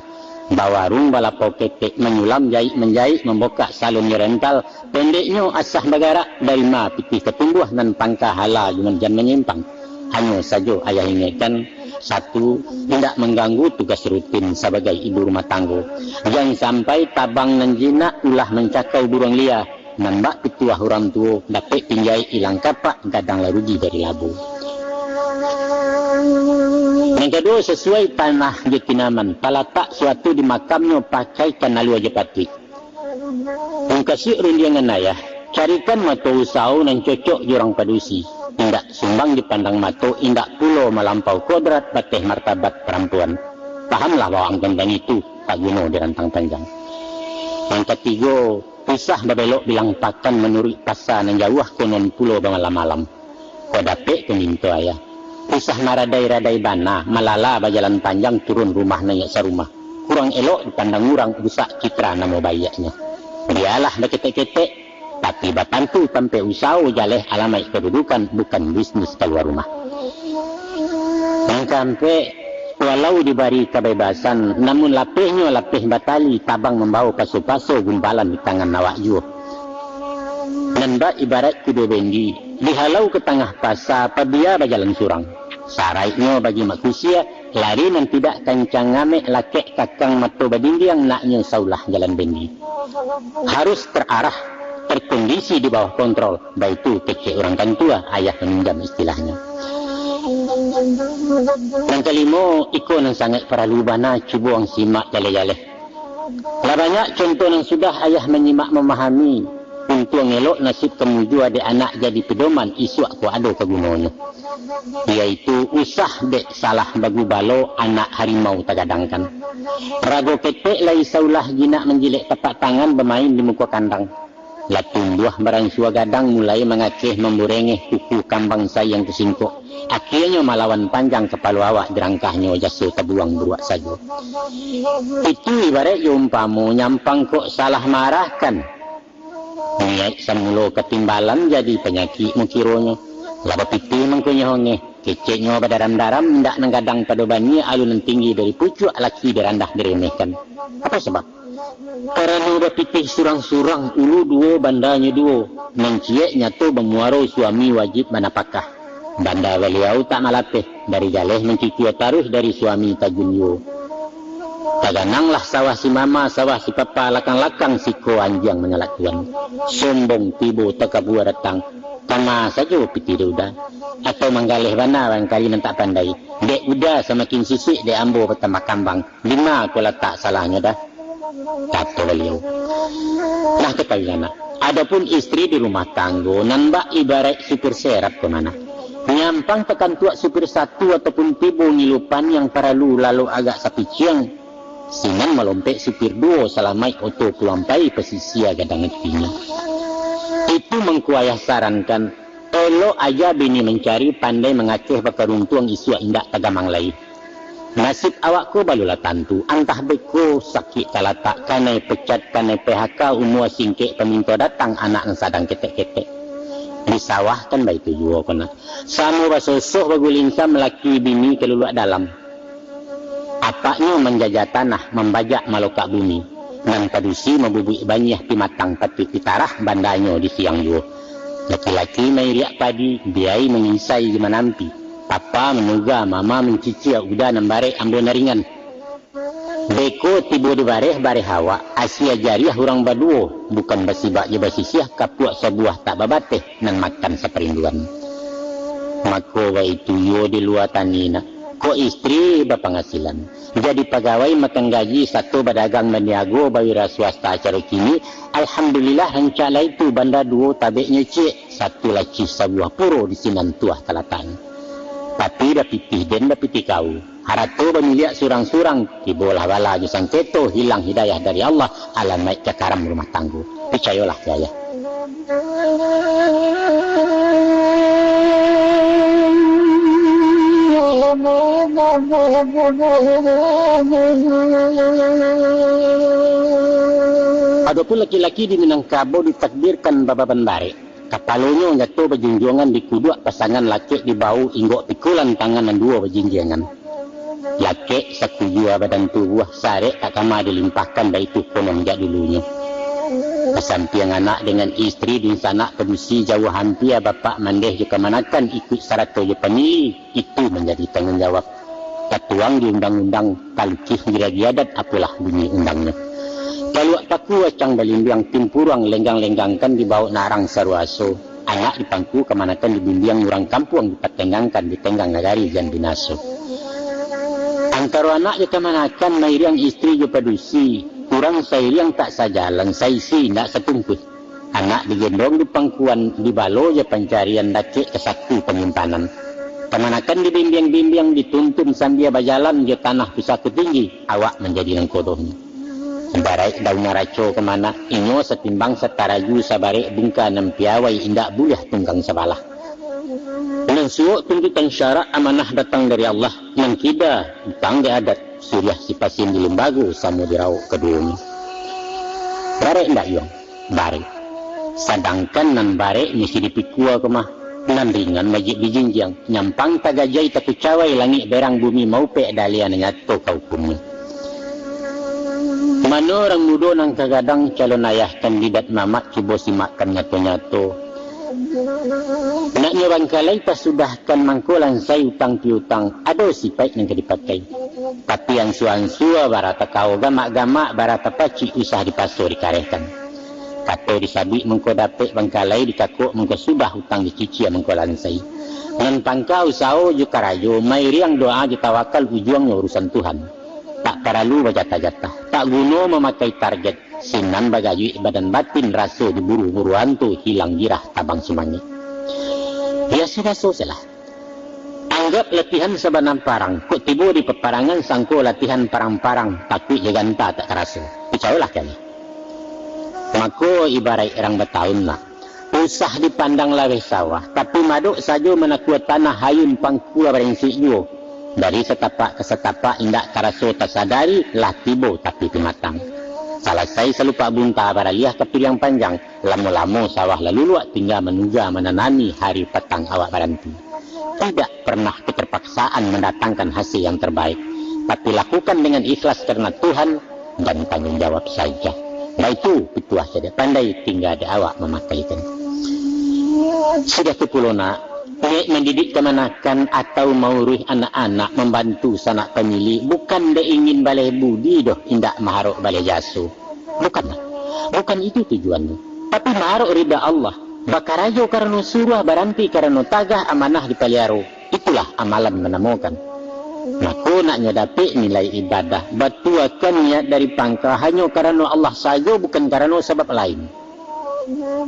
Bawarung, balapau ketek, manyulam, jaik-manjaik, mambokak salon jo rental. Pendeknyo, asah bagarak, dari ma pitih tatumbuah, nan pangka hala jo nan jan manyimpang. Hanyo sajo ayah ingekkan, satu, indak mangganggu tugas rutin sabagai ibu rumah tanggo. Jan sampai tabang nan jinak, ulah mancakau buruang lia. Nan bak pituah urang tuo, dapek pinjaik ilang kapak, gadang lah rugi dari labo. Nan kaduo, sasuai tanah jo tinaman, talatak suatu di makamnyo, pakaikan alua jo patuik. Mukasuik rundiangan ayah, carikan mato usaho nan cocok jo urang padusi. Indak sumbang dipandang mato, indak pulo malampau kodrat, bateh martabat parampuan. Pahamlah bawaan tantang itu, tak guno dirantang panjang. Nan katigo, usah babelok bilang pakan, manuruik pasa nan jauah, konon pulo bamalam-malam. Kok dapek ko minto ayah. Usah maradai-radai bana, malala bajalan panjang, turun rumah naiak sarumah. Kurang elok dipandang urang, rusak citra namo baiaknyo. Bialah baketek-ketek, tapi batantu tampek usaho, jaleh alamaik kadudukan, bukan bisnis kalua rumah. Nan kaampek, walau dibari kabebasan, namun lapehnyo lapeh batali, tabang mambawo paso-paso, gumpalan di tangan awak juo. Nan bak ibarat kudo bendi, dihalau ka tangah pasa, pabia bajalan surang. Saraiknyo bagi mak kusia, lari nan tidak kancang, ngamek lakek kakang, mato badindiang, naknyo saulah jalan bendi. Harus terarah, terkondisi di bawah kontrol, baitu kecek urang kantua, ayah maminjam istilahnyo. Nan kalimo, iko nan sangaik paralu bana, cubo ang simak jaleh-jaleh. Lah banyak contoh nan sudah ayah manyimak mamahami, untuang elok nasib ka mujua dek anak jadi pedoman, isuak ko ado kagunonyo. yaitu usah dek salah bagubalo anak harimau tagadangkan. Rago ketek lai saulah jinak manjilek tapak tangan bamain di muko kandang. Lah tumbuah baransua gadang mulai mangaceh mamburengeh kuku kambang sayang tasingkok. Akienyo malawan panjang kapalo awak dirangkahnyo jaso tabuang buruak sajo. Itu ibaraik jo umpamo nyampang kok salah maarahkan. Niaik samulo katimbalan jadi panyakik mukironyo. Lah bapitih mangkonyo hongeh, keceknyo badaram-daram, indak nan gadang pado baniah, alun nan tinggi dari pucuak, laki dirandah diremehkan. Apo sabab? Karano bapitih surang-surang, ulu duo, bandanyo duo, nan ciek nyato bamuaro suami wajib banapakah. Banda baliau tak malapeh, dari jaleh mancucua taruih dari suami tajun juo. Tagananglah sawah si mama, sawah si papa, lakang-lakang siko anjiang manyalak tuan. Sombong tibo takabua datang, kama sajo pitih dek uda. Atau manggaleh bana barangkali nan tak pandai. Dek uda samakin sisik, dek ambo batambah kambang. Dima ko latak salahnyo dah? Kato baliau. Nah, katahuilah nak, adopun istri di rumah tanggo, nan bak ibaraik supir serap ko mah nak. Nyampang takantuak supir satu ataupun tibo ngilupan yang paralu lalok agak sapiciang, sinan malompek supir duo salamaik oto pulang pai pasisia gadang atinyo. Itu mangko ayah sarankan, elok aja bini mancari, pandai mangaceh bakaruntuang, isuak indak tagamang lai. Nasib awak ko balulah tantu, antah beko sakik talatak, kanai pecat, kanai P H K, umua singkek, paminto datang, anak nan sadang ketek-ketek. Di sawah kan baitu juo ko nak. Samo basosok bagulinsam laki bini kaluluak dalam. Apaknyo manjajah tanah, mambajak malokak bumi. Nan padusi mabubuik baniah, pimatang patuik pitarah, bandanyo di siang juo. Laki-laki mairiak padi, biai mangisai jo manampi. Papa manuga, mama mancicia, uda nan barek, ambo nan ringan. Beko tibo di bareh, bareh awak, asia jariah urang baduo, bukan basibak jo basisiah, kapuak sabuah tak babateh, nan makan saparinduan. Mako baitu juo di lua tani nak, kok istri bapangasilan. Jadi pagawai makan gaji, sato badagang baniago, bawira swasta caro kini, alhamdulillah rancak lah itu, banda duo tabeknyo ciek, satu lacih sabuah puro di sinan tuah talataknyo. Tapi bapitih den bapitih kau. Harato bamiliak surang-surang, tibolah bala jo sangketo, hilang hidayah dari Allah, alamaik cakaram rumah tanggo. Picayolah ka ayah. Adopun laki-laki di Minangkabau ditakdirkan bababan barek. Kapalonyo nyato bajunjuangan, di kuduak pasangan lakek dibao, inggok pikulan tangan nan duo bajinjiangan. Lakek sakujua badan tubuah, sarek tak kama dilimpahkan, baitu konon jak dulunyo. Basampiang anak dengan istri, dunsanak padusi jauah ampia, bapak mandeh jo kamanakan, ikuik sarato jo pamili. Itu manjadi tangguang jawab. Tatuang di undang-undang, talukih di ragi adat, apolah bunyi undangnyo. Kaluak paku acang balimbiang, timpuruang lenggang-lenggangkan, dibao narang saruaso. Anak dipangku kamanakan, dibimbiang urang kampuang, dipatenggangkan, ditenggang nagari jan binaso. Antaro anak jo kamanakan, mairiang istri jo padusi, urang sairiang tak sajalan, saisi indak satungkuih. Anak digendong di pangkuan, dibalo jo pancarian, dakek ka saku panyimpanan. Kamanakan dibimbiang-bimbiang, dituntun sambia bajalan, jo tanah pusako tinggi, awak manjadi nangkodohnyo. Ibaraik daun araco kamanak, inyo satimbang sataraju, sabarek bungka nan piawai, indak buliah tunggang sabalah. Nan suok tuntutan syarak, amanah datang dari Allah, nan kida utang di adat, suriah sipasin di limbago, samo dirawok kaduonyo. Barek indak, Yuang? Barek. Sadangkan nan barek musti dipikua ko mah, nan ringan wajib dijinjiang, nyampang tagajai takucawai, langik berang bumi maupek, dalia nan nyato ka ukumnyo. Mano urang mudo nan ka gadang, calon ayah kandidat Mamak, cubo simakkan nyato-nyato. Naknyo bangkalai tasudahkan, mangko lansai utang piutang, ado sipaik nan ka dipakai. Tapi ansua-ansua bara takao, gamak-gamak bara tapacik, usah dipaso dikarehkan. Kato disabuik mangko dapek, bangkalai dikakok mangko sudah, utang dicicia mangko lansai. Nan pangka usaho jo karajo, mairiang doa jo tawakal, ujuangnyo urusan Tuhan. Tak paralu bajatah-jatah, tak guno mamakai target, sinan bagayuik badan batin, raso diburu-buru hantu, hilang girah tabang sumangek. Ya sudah, selesailah. Anggap latihan sabana parang, kok tibo di paparangan sangko latihan parang-parang, takuik jo ganta tak karaso. Picayolah kami. Mako ibaraik urang bataun lah. Usah dipandang laweh sawah, tapi madok sajo manakua tanah, hayun pangkua barensik juo. Dari satapak ka satapak indak karaso tasadari, lah tibo tapi pimatang. Salasai salupak bunta baraliah ka piriang panjang, lamo-lamo sawah laluluak tingga manuga mananami hari patang awak baranti. Tidak pernah keterpaksaan mendatangkan hasil yang terbaik, tapi lakukan dengan ikhlas karena Tuhan dan tanggung jawab saja. Baitu pituah cadiak pandai, tingga di awak mamakaikan. Sudah tu pulo nak, niaik mandidik kamanakan atau mauruih anak-anak, mambantu sanak pamilik, bukan dek ingin baleh budi doh, indak maharok baleh jaso. Bukan, bukan itu tujuannyo. Tapi maharok rida Allah, bakarajo karano suruah, baranti karano tagah, amanah dipaliaro. Itulah amalan manamokan. Mako, naknyo dapek nilai ibadah, batuakan niat dari pangka hanyo karano Allah sajo, bukan karano sabab lain.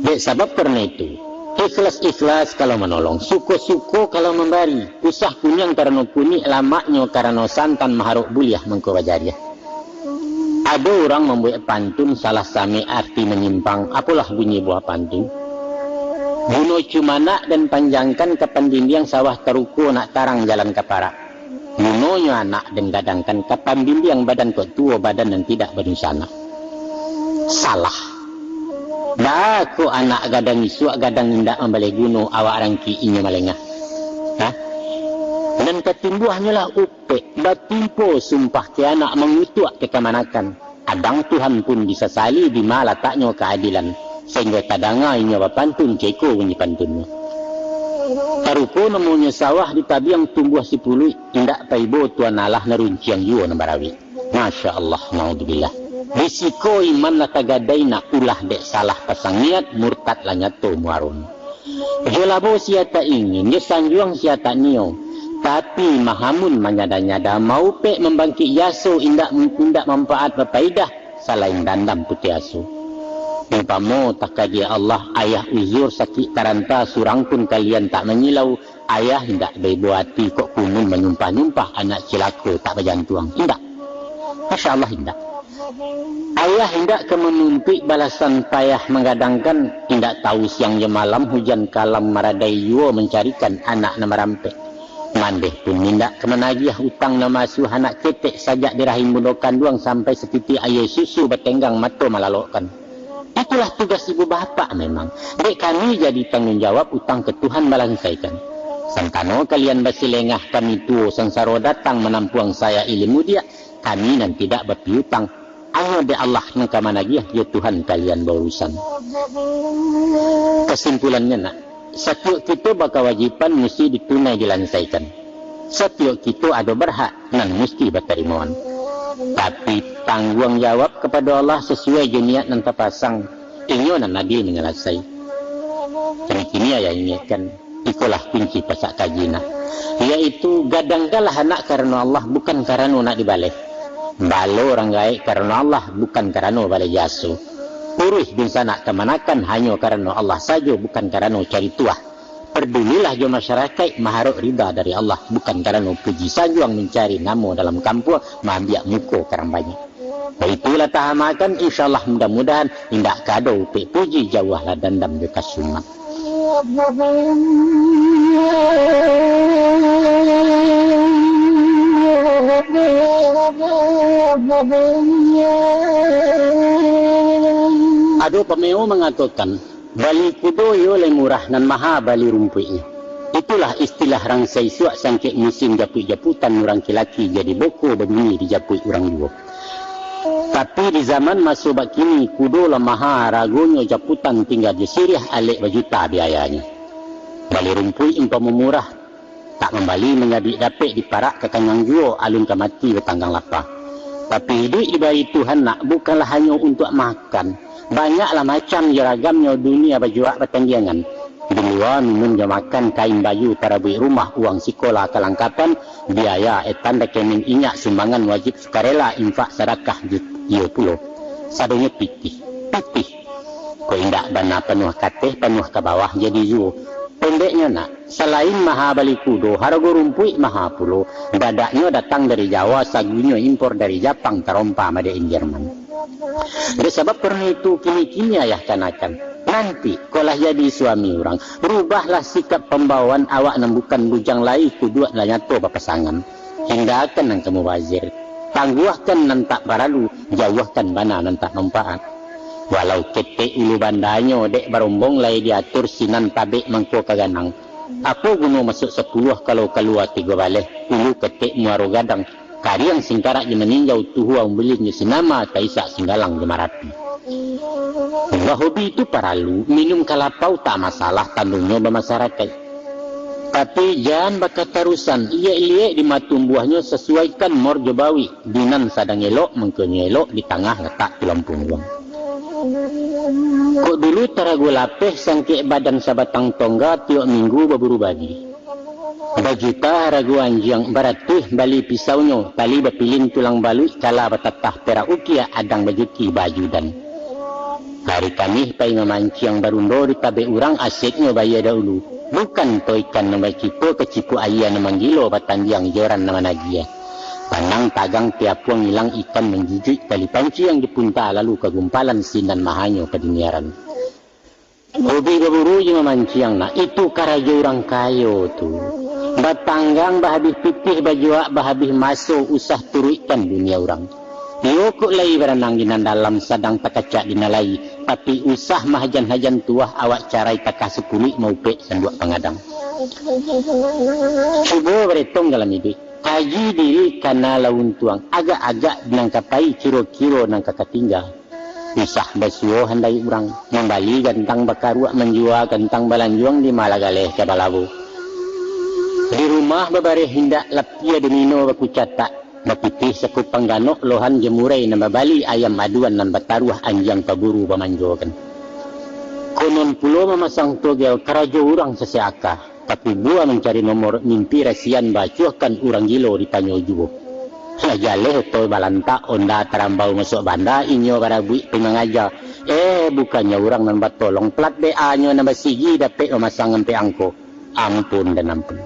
Dek sabab karano itu, ikhlas-ikhlas kalau manolong, suko-suko kalau mambari, usah kuniang karano kunik, lamaknyo karano santan, maharok buliah mangko bajariah. Ado urang mambuek pantun salah samek arti manyimpang, apolah bunyi buah pantun. Guno cumanak den panjangkan, ka pandindiang sawah taruko nak tarang jalan ka parak. Gunonyo anak den gadangkan, ka pandindiang badan kok tuo, badan nan tidak badunsanak. Salah. Baa kok anak gadang isuak, gadang indak mambaleh guno, awak rangkik inyo malengah. Hah? Nan katimbuahnyo lah upek, batimpo sumpah ka anak, mangutuak ka kamanakan. Kadang Tuhan pun disasali, dima lataknyo kaadilan, sainggo tadanga inyo bapantun, ceko bunyi pantunnyo. Taruko namonyo sawah di tabiang, tumbuah sipuluik, indak paibo Tuhan Allah, narunciang juo nan barawik. Masya Allah, naudzubillah. Di siko iman lah tagadai nak, ulah dek salah pasang niat, murtad lah nyato muaronyo. Jo labo sia tak ingin, jo sanjuang sia tak nio. Tapi mahamun manyada-nyada, maupek mambangkik jaso, indak, indak manfaat bapaidah, salain dandam putuih aso. Umpamo takadie Allah, ayah uzur sakik taranta, surang pun kalian tak manyilau, ayah indak baibo ati kok kunun manyumpah-nyumpah anak cilako tak bajantuang. Indak. Masya Allah, indak. Ayah indak ka manuntuik balasan payah manggadangkan, indak tahu siang jo malam hujan kalam maradai juo mancarikan anak nan marampek. Mandeh pun indak ka managiah utang nan maasuah anak ketek sajak di rahim bundo kanduang sampai satitik aia susu batenggang mato malalokkan. Itulah tugas ibu bapak memang. Dek kami jadi tanggung jawab utang ka Tuhan balansaikan. Santano kalian basilengah, kami tuo sansaro datang manampuang saya ilmu diak, kami nan tidak bapiutang. Hanyo dek Allah nan ka managiah, jo Tuhan kalian baurusan. Kasimpulannyo nak, satiok kito bakawajiban musti ditunai dilansaikan. Satiok kito ado barhak nan musti batarimoan. Tapi tangguang jawab kapado Allah sasuai jo niat nan tapasang, inyo nan adil manyalasai. Kini-kini ayah ingatkan, ikolah kunci pasak kaji nak, yaitu gadangkanlah anak karano Allah, bukan karano nak dibaleh. Balo urang gaek karano Allah, bukan karano baleh jaso. Uruih dunsanak kamanakan hanyo karano Allah sajo, bukan karano cari tuah. Padulilah jo masyarakaik, maharok rida dari Allah, bukan karano puji sanjuang, mancari namo dalam kampuang, maambiak muko karang banyak. Baitulah tahamakan, insya Allah, mudah-mudahan indak ka ado upek puji, jauahlah dandam jo kasumat. Ado pameo mangatokan, bali kudo iyo lai murah, nan maha bali rumpuiknyo. Itulah istilah rang saisuak sangkek musim japuik-japutan, urang kilaki jadi boko babunyi dijapuik urang juo. Tapi di zaman maso bakini, kudo lah maha aragonyo, japutan tingga jo siriah, alek bajuta biayanyo. Bali rumpuik umpamo murah, tak mambali manyabik dapek, diparak ka kanyang juo, alun ka mati batanggang lapa. Tapi iduik dibari Tuhan nak, bukanlah hanyo untuak makan. Banyaklah macam jo ragamnyo dunia bajuak batandiangan. Di lua minun jo makan, kain baju tarabuik rumah, uang sikola kalangkapan, biaya etan rekening inyak, sumbangan wajib sukarela, infak sadakah ju-, iyo pulo. Sadonyo pitih, pitih. Kok indak bana panuah kateh, panuah ka bawah jadi juo. Pendeknyo nak, salain maha bali kudo, harago rumpuik maha pulo. Dadaknyo datang dari Jawa, sagunyo impor dari Japang, tarompa made in Jerman. Dek sabab karano itu, kini-kini ayah kanakan. Nanti, kok lah jadi suami urang, rubahlah sikap pambawaan awak nan bukan bujang lai, kuduak lah nyato bapasangan. Hindakan nan ka mubazir, tangguahkan nan tak paralu, jauahkan bana nan tak manfaat. Walau ketek ulu bandanyo, dek barombong lai diatur sinan tabek mangko ka ganang. Apo guno masuak sapuluah kalau kalua tigo baleh, ulu ketek muaro gadang, kariang singkarak jo maninjau, tuhua umbilin jo sinama, taisak singgalang jo marapi. Bahobi tu paralu, minum kalapau tak masalah, tandonyo bamasarakaik. Tapi jan bakatarusan, iliek-iliek di ma tumbuahnyo, sasuaikan mor jo bawik, di nan sadang elok, mangkonyo elok, di tangah latak tulang pungguang. Kok dulu tarago lapeh, sangkek badan sabatang tongga, tiok minggu baburu babi. Bajuta harago anjiang, baratuih bali pisaunyo, tali bapilin tulang baluik, kala batatah perak ukiak, adang bajuki baajudan. Hari Kamih pai mamanciang, barundo di tabek urang, aseknyo bayia dahulu. Bukan to ikan nan bacito, kacipuk aia nan manggilo, batandiang joran nan managiah. Panang tagang tiapuang ilang, ikan manjujuik tali panciang, dipunta lalu ka gumpalan, sinan mahanyo kadiniaran. Hobi baburu jo mamanciang nak, itu karajo urang kayo tu. Batanggang bahabih pitih, bajuak bahabih maso, usah turuikkan dunia urang. Iyo kok lai baranang di nan dalam, sadang takacak di nan lai, tapi usah mahajan-hajan tuah, awak carai takah sakuluik, maupek sanduak pangadang. Cubo baretong dalam iduik, kaji diri kana lah untuang, agak-agak nan ka pai, kiro-kiro nan ka katingga. Usah basuo handai urang, mambali gantang bakaruak, manjua gantang balanjuang, di ma lah galeh ka balabo. Di rumah babareh indak, lapia domino bakucatak, bapitih sakupang ganok, lohan jo murai nan babali, ayam aduan nan bataruah, anjiang paburu bamanjokan. Konon pulo mamasang togel, karajo urang sasek aka. Takubua mancari nomor, mimpi rasian baacuahkan, urang gilo ditanyo juo. Lah jaleh oto balantak, onda tarambau masuak banda, inyo barabuik pai mangaja. Eh, bukannyo urang nan batolong, plat B A-nyo nan basigi, dapek mamasang ampek angko. Ampun dan ampun.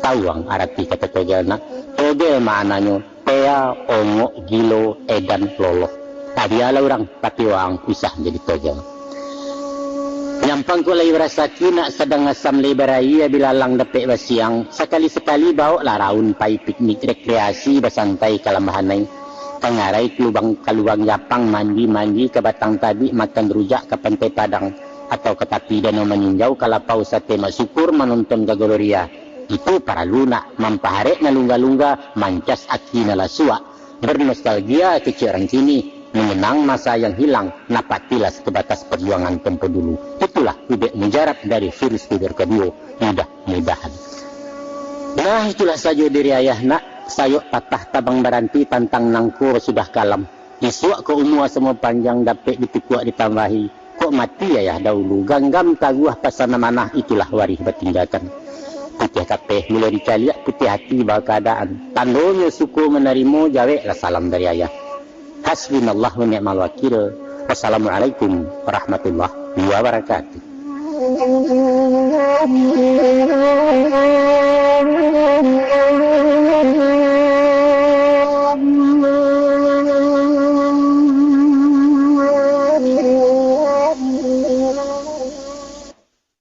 Tau ang arati kato togel nak? Togel maknanyo, pea, ongok, gilo, edan, loloh. Tadialah urang, tapi waang usah jadi togel. Nyampang kok lai barasaki, nak sadang asam lai baraia, bilalang dapek basiang, sakali-sakali bawoklah raun pai piknik rekreasi, basantai ka Lambahanai, ka ngarai ka lubang, ka lubang Japang, mandi-mandi ka Batang Tabik, makan rujak ka Pantai Padang, atau ka tapi Danau Maninjau, ka lapau sate mak sukur, manonton ka Gloria. Itu paralu nak mampaharek nan lungga-lungga, mancas aki nan lah suak, bernostalgia kecek urang kini, mengenang masa yang hilang, napatilah sekebatas perjuangan tempo dulu. Itulah ubek mujarab dari virus tuber kedua, mudah-mudahan. Nah, itulah sajo diri ayah nak, sayok patah tabang baranti, tantang nangko sudah kalam. Isuak ko umua samo panjang, dapek dipikuak ditambahi. Kok mati ayah dahulu, ganggam taguah pasan amanah, itulah warih batinggakan. Putiah kapeh mulai dicaliak, putiah ati bakeadaan. Tandonyo suko manarimo, jaweklah salam dari ayah. Hasbunallah wa ni'mal wakil. Wassalamualaikum warahmatullahi wabarakatuh.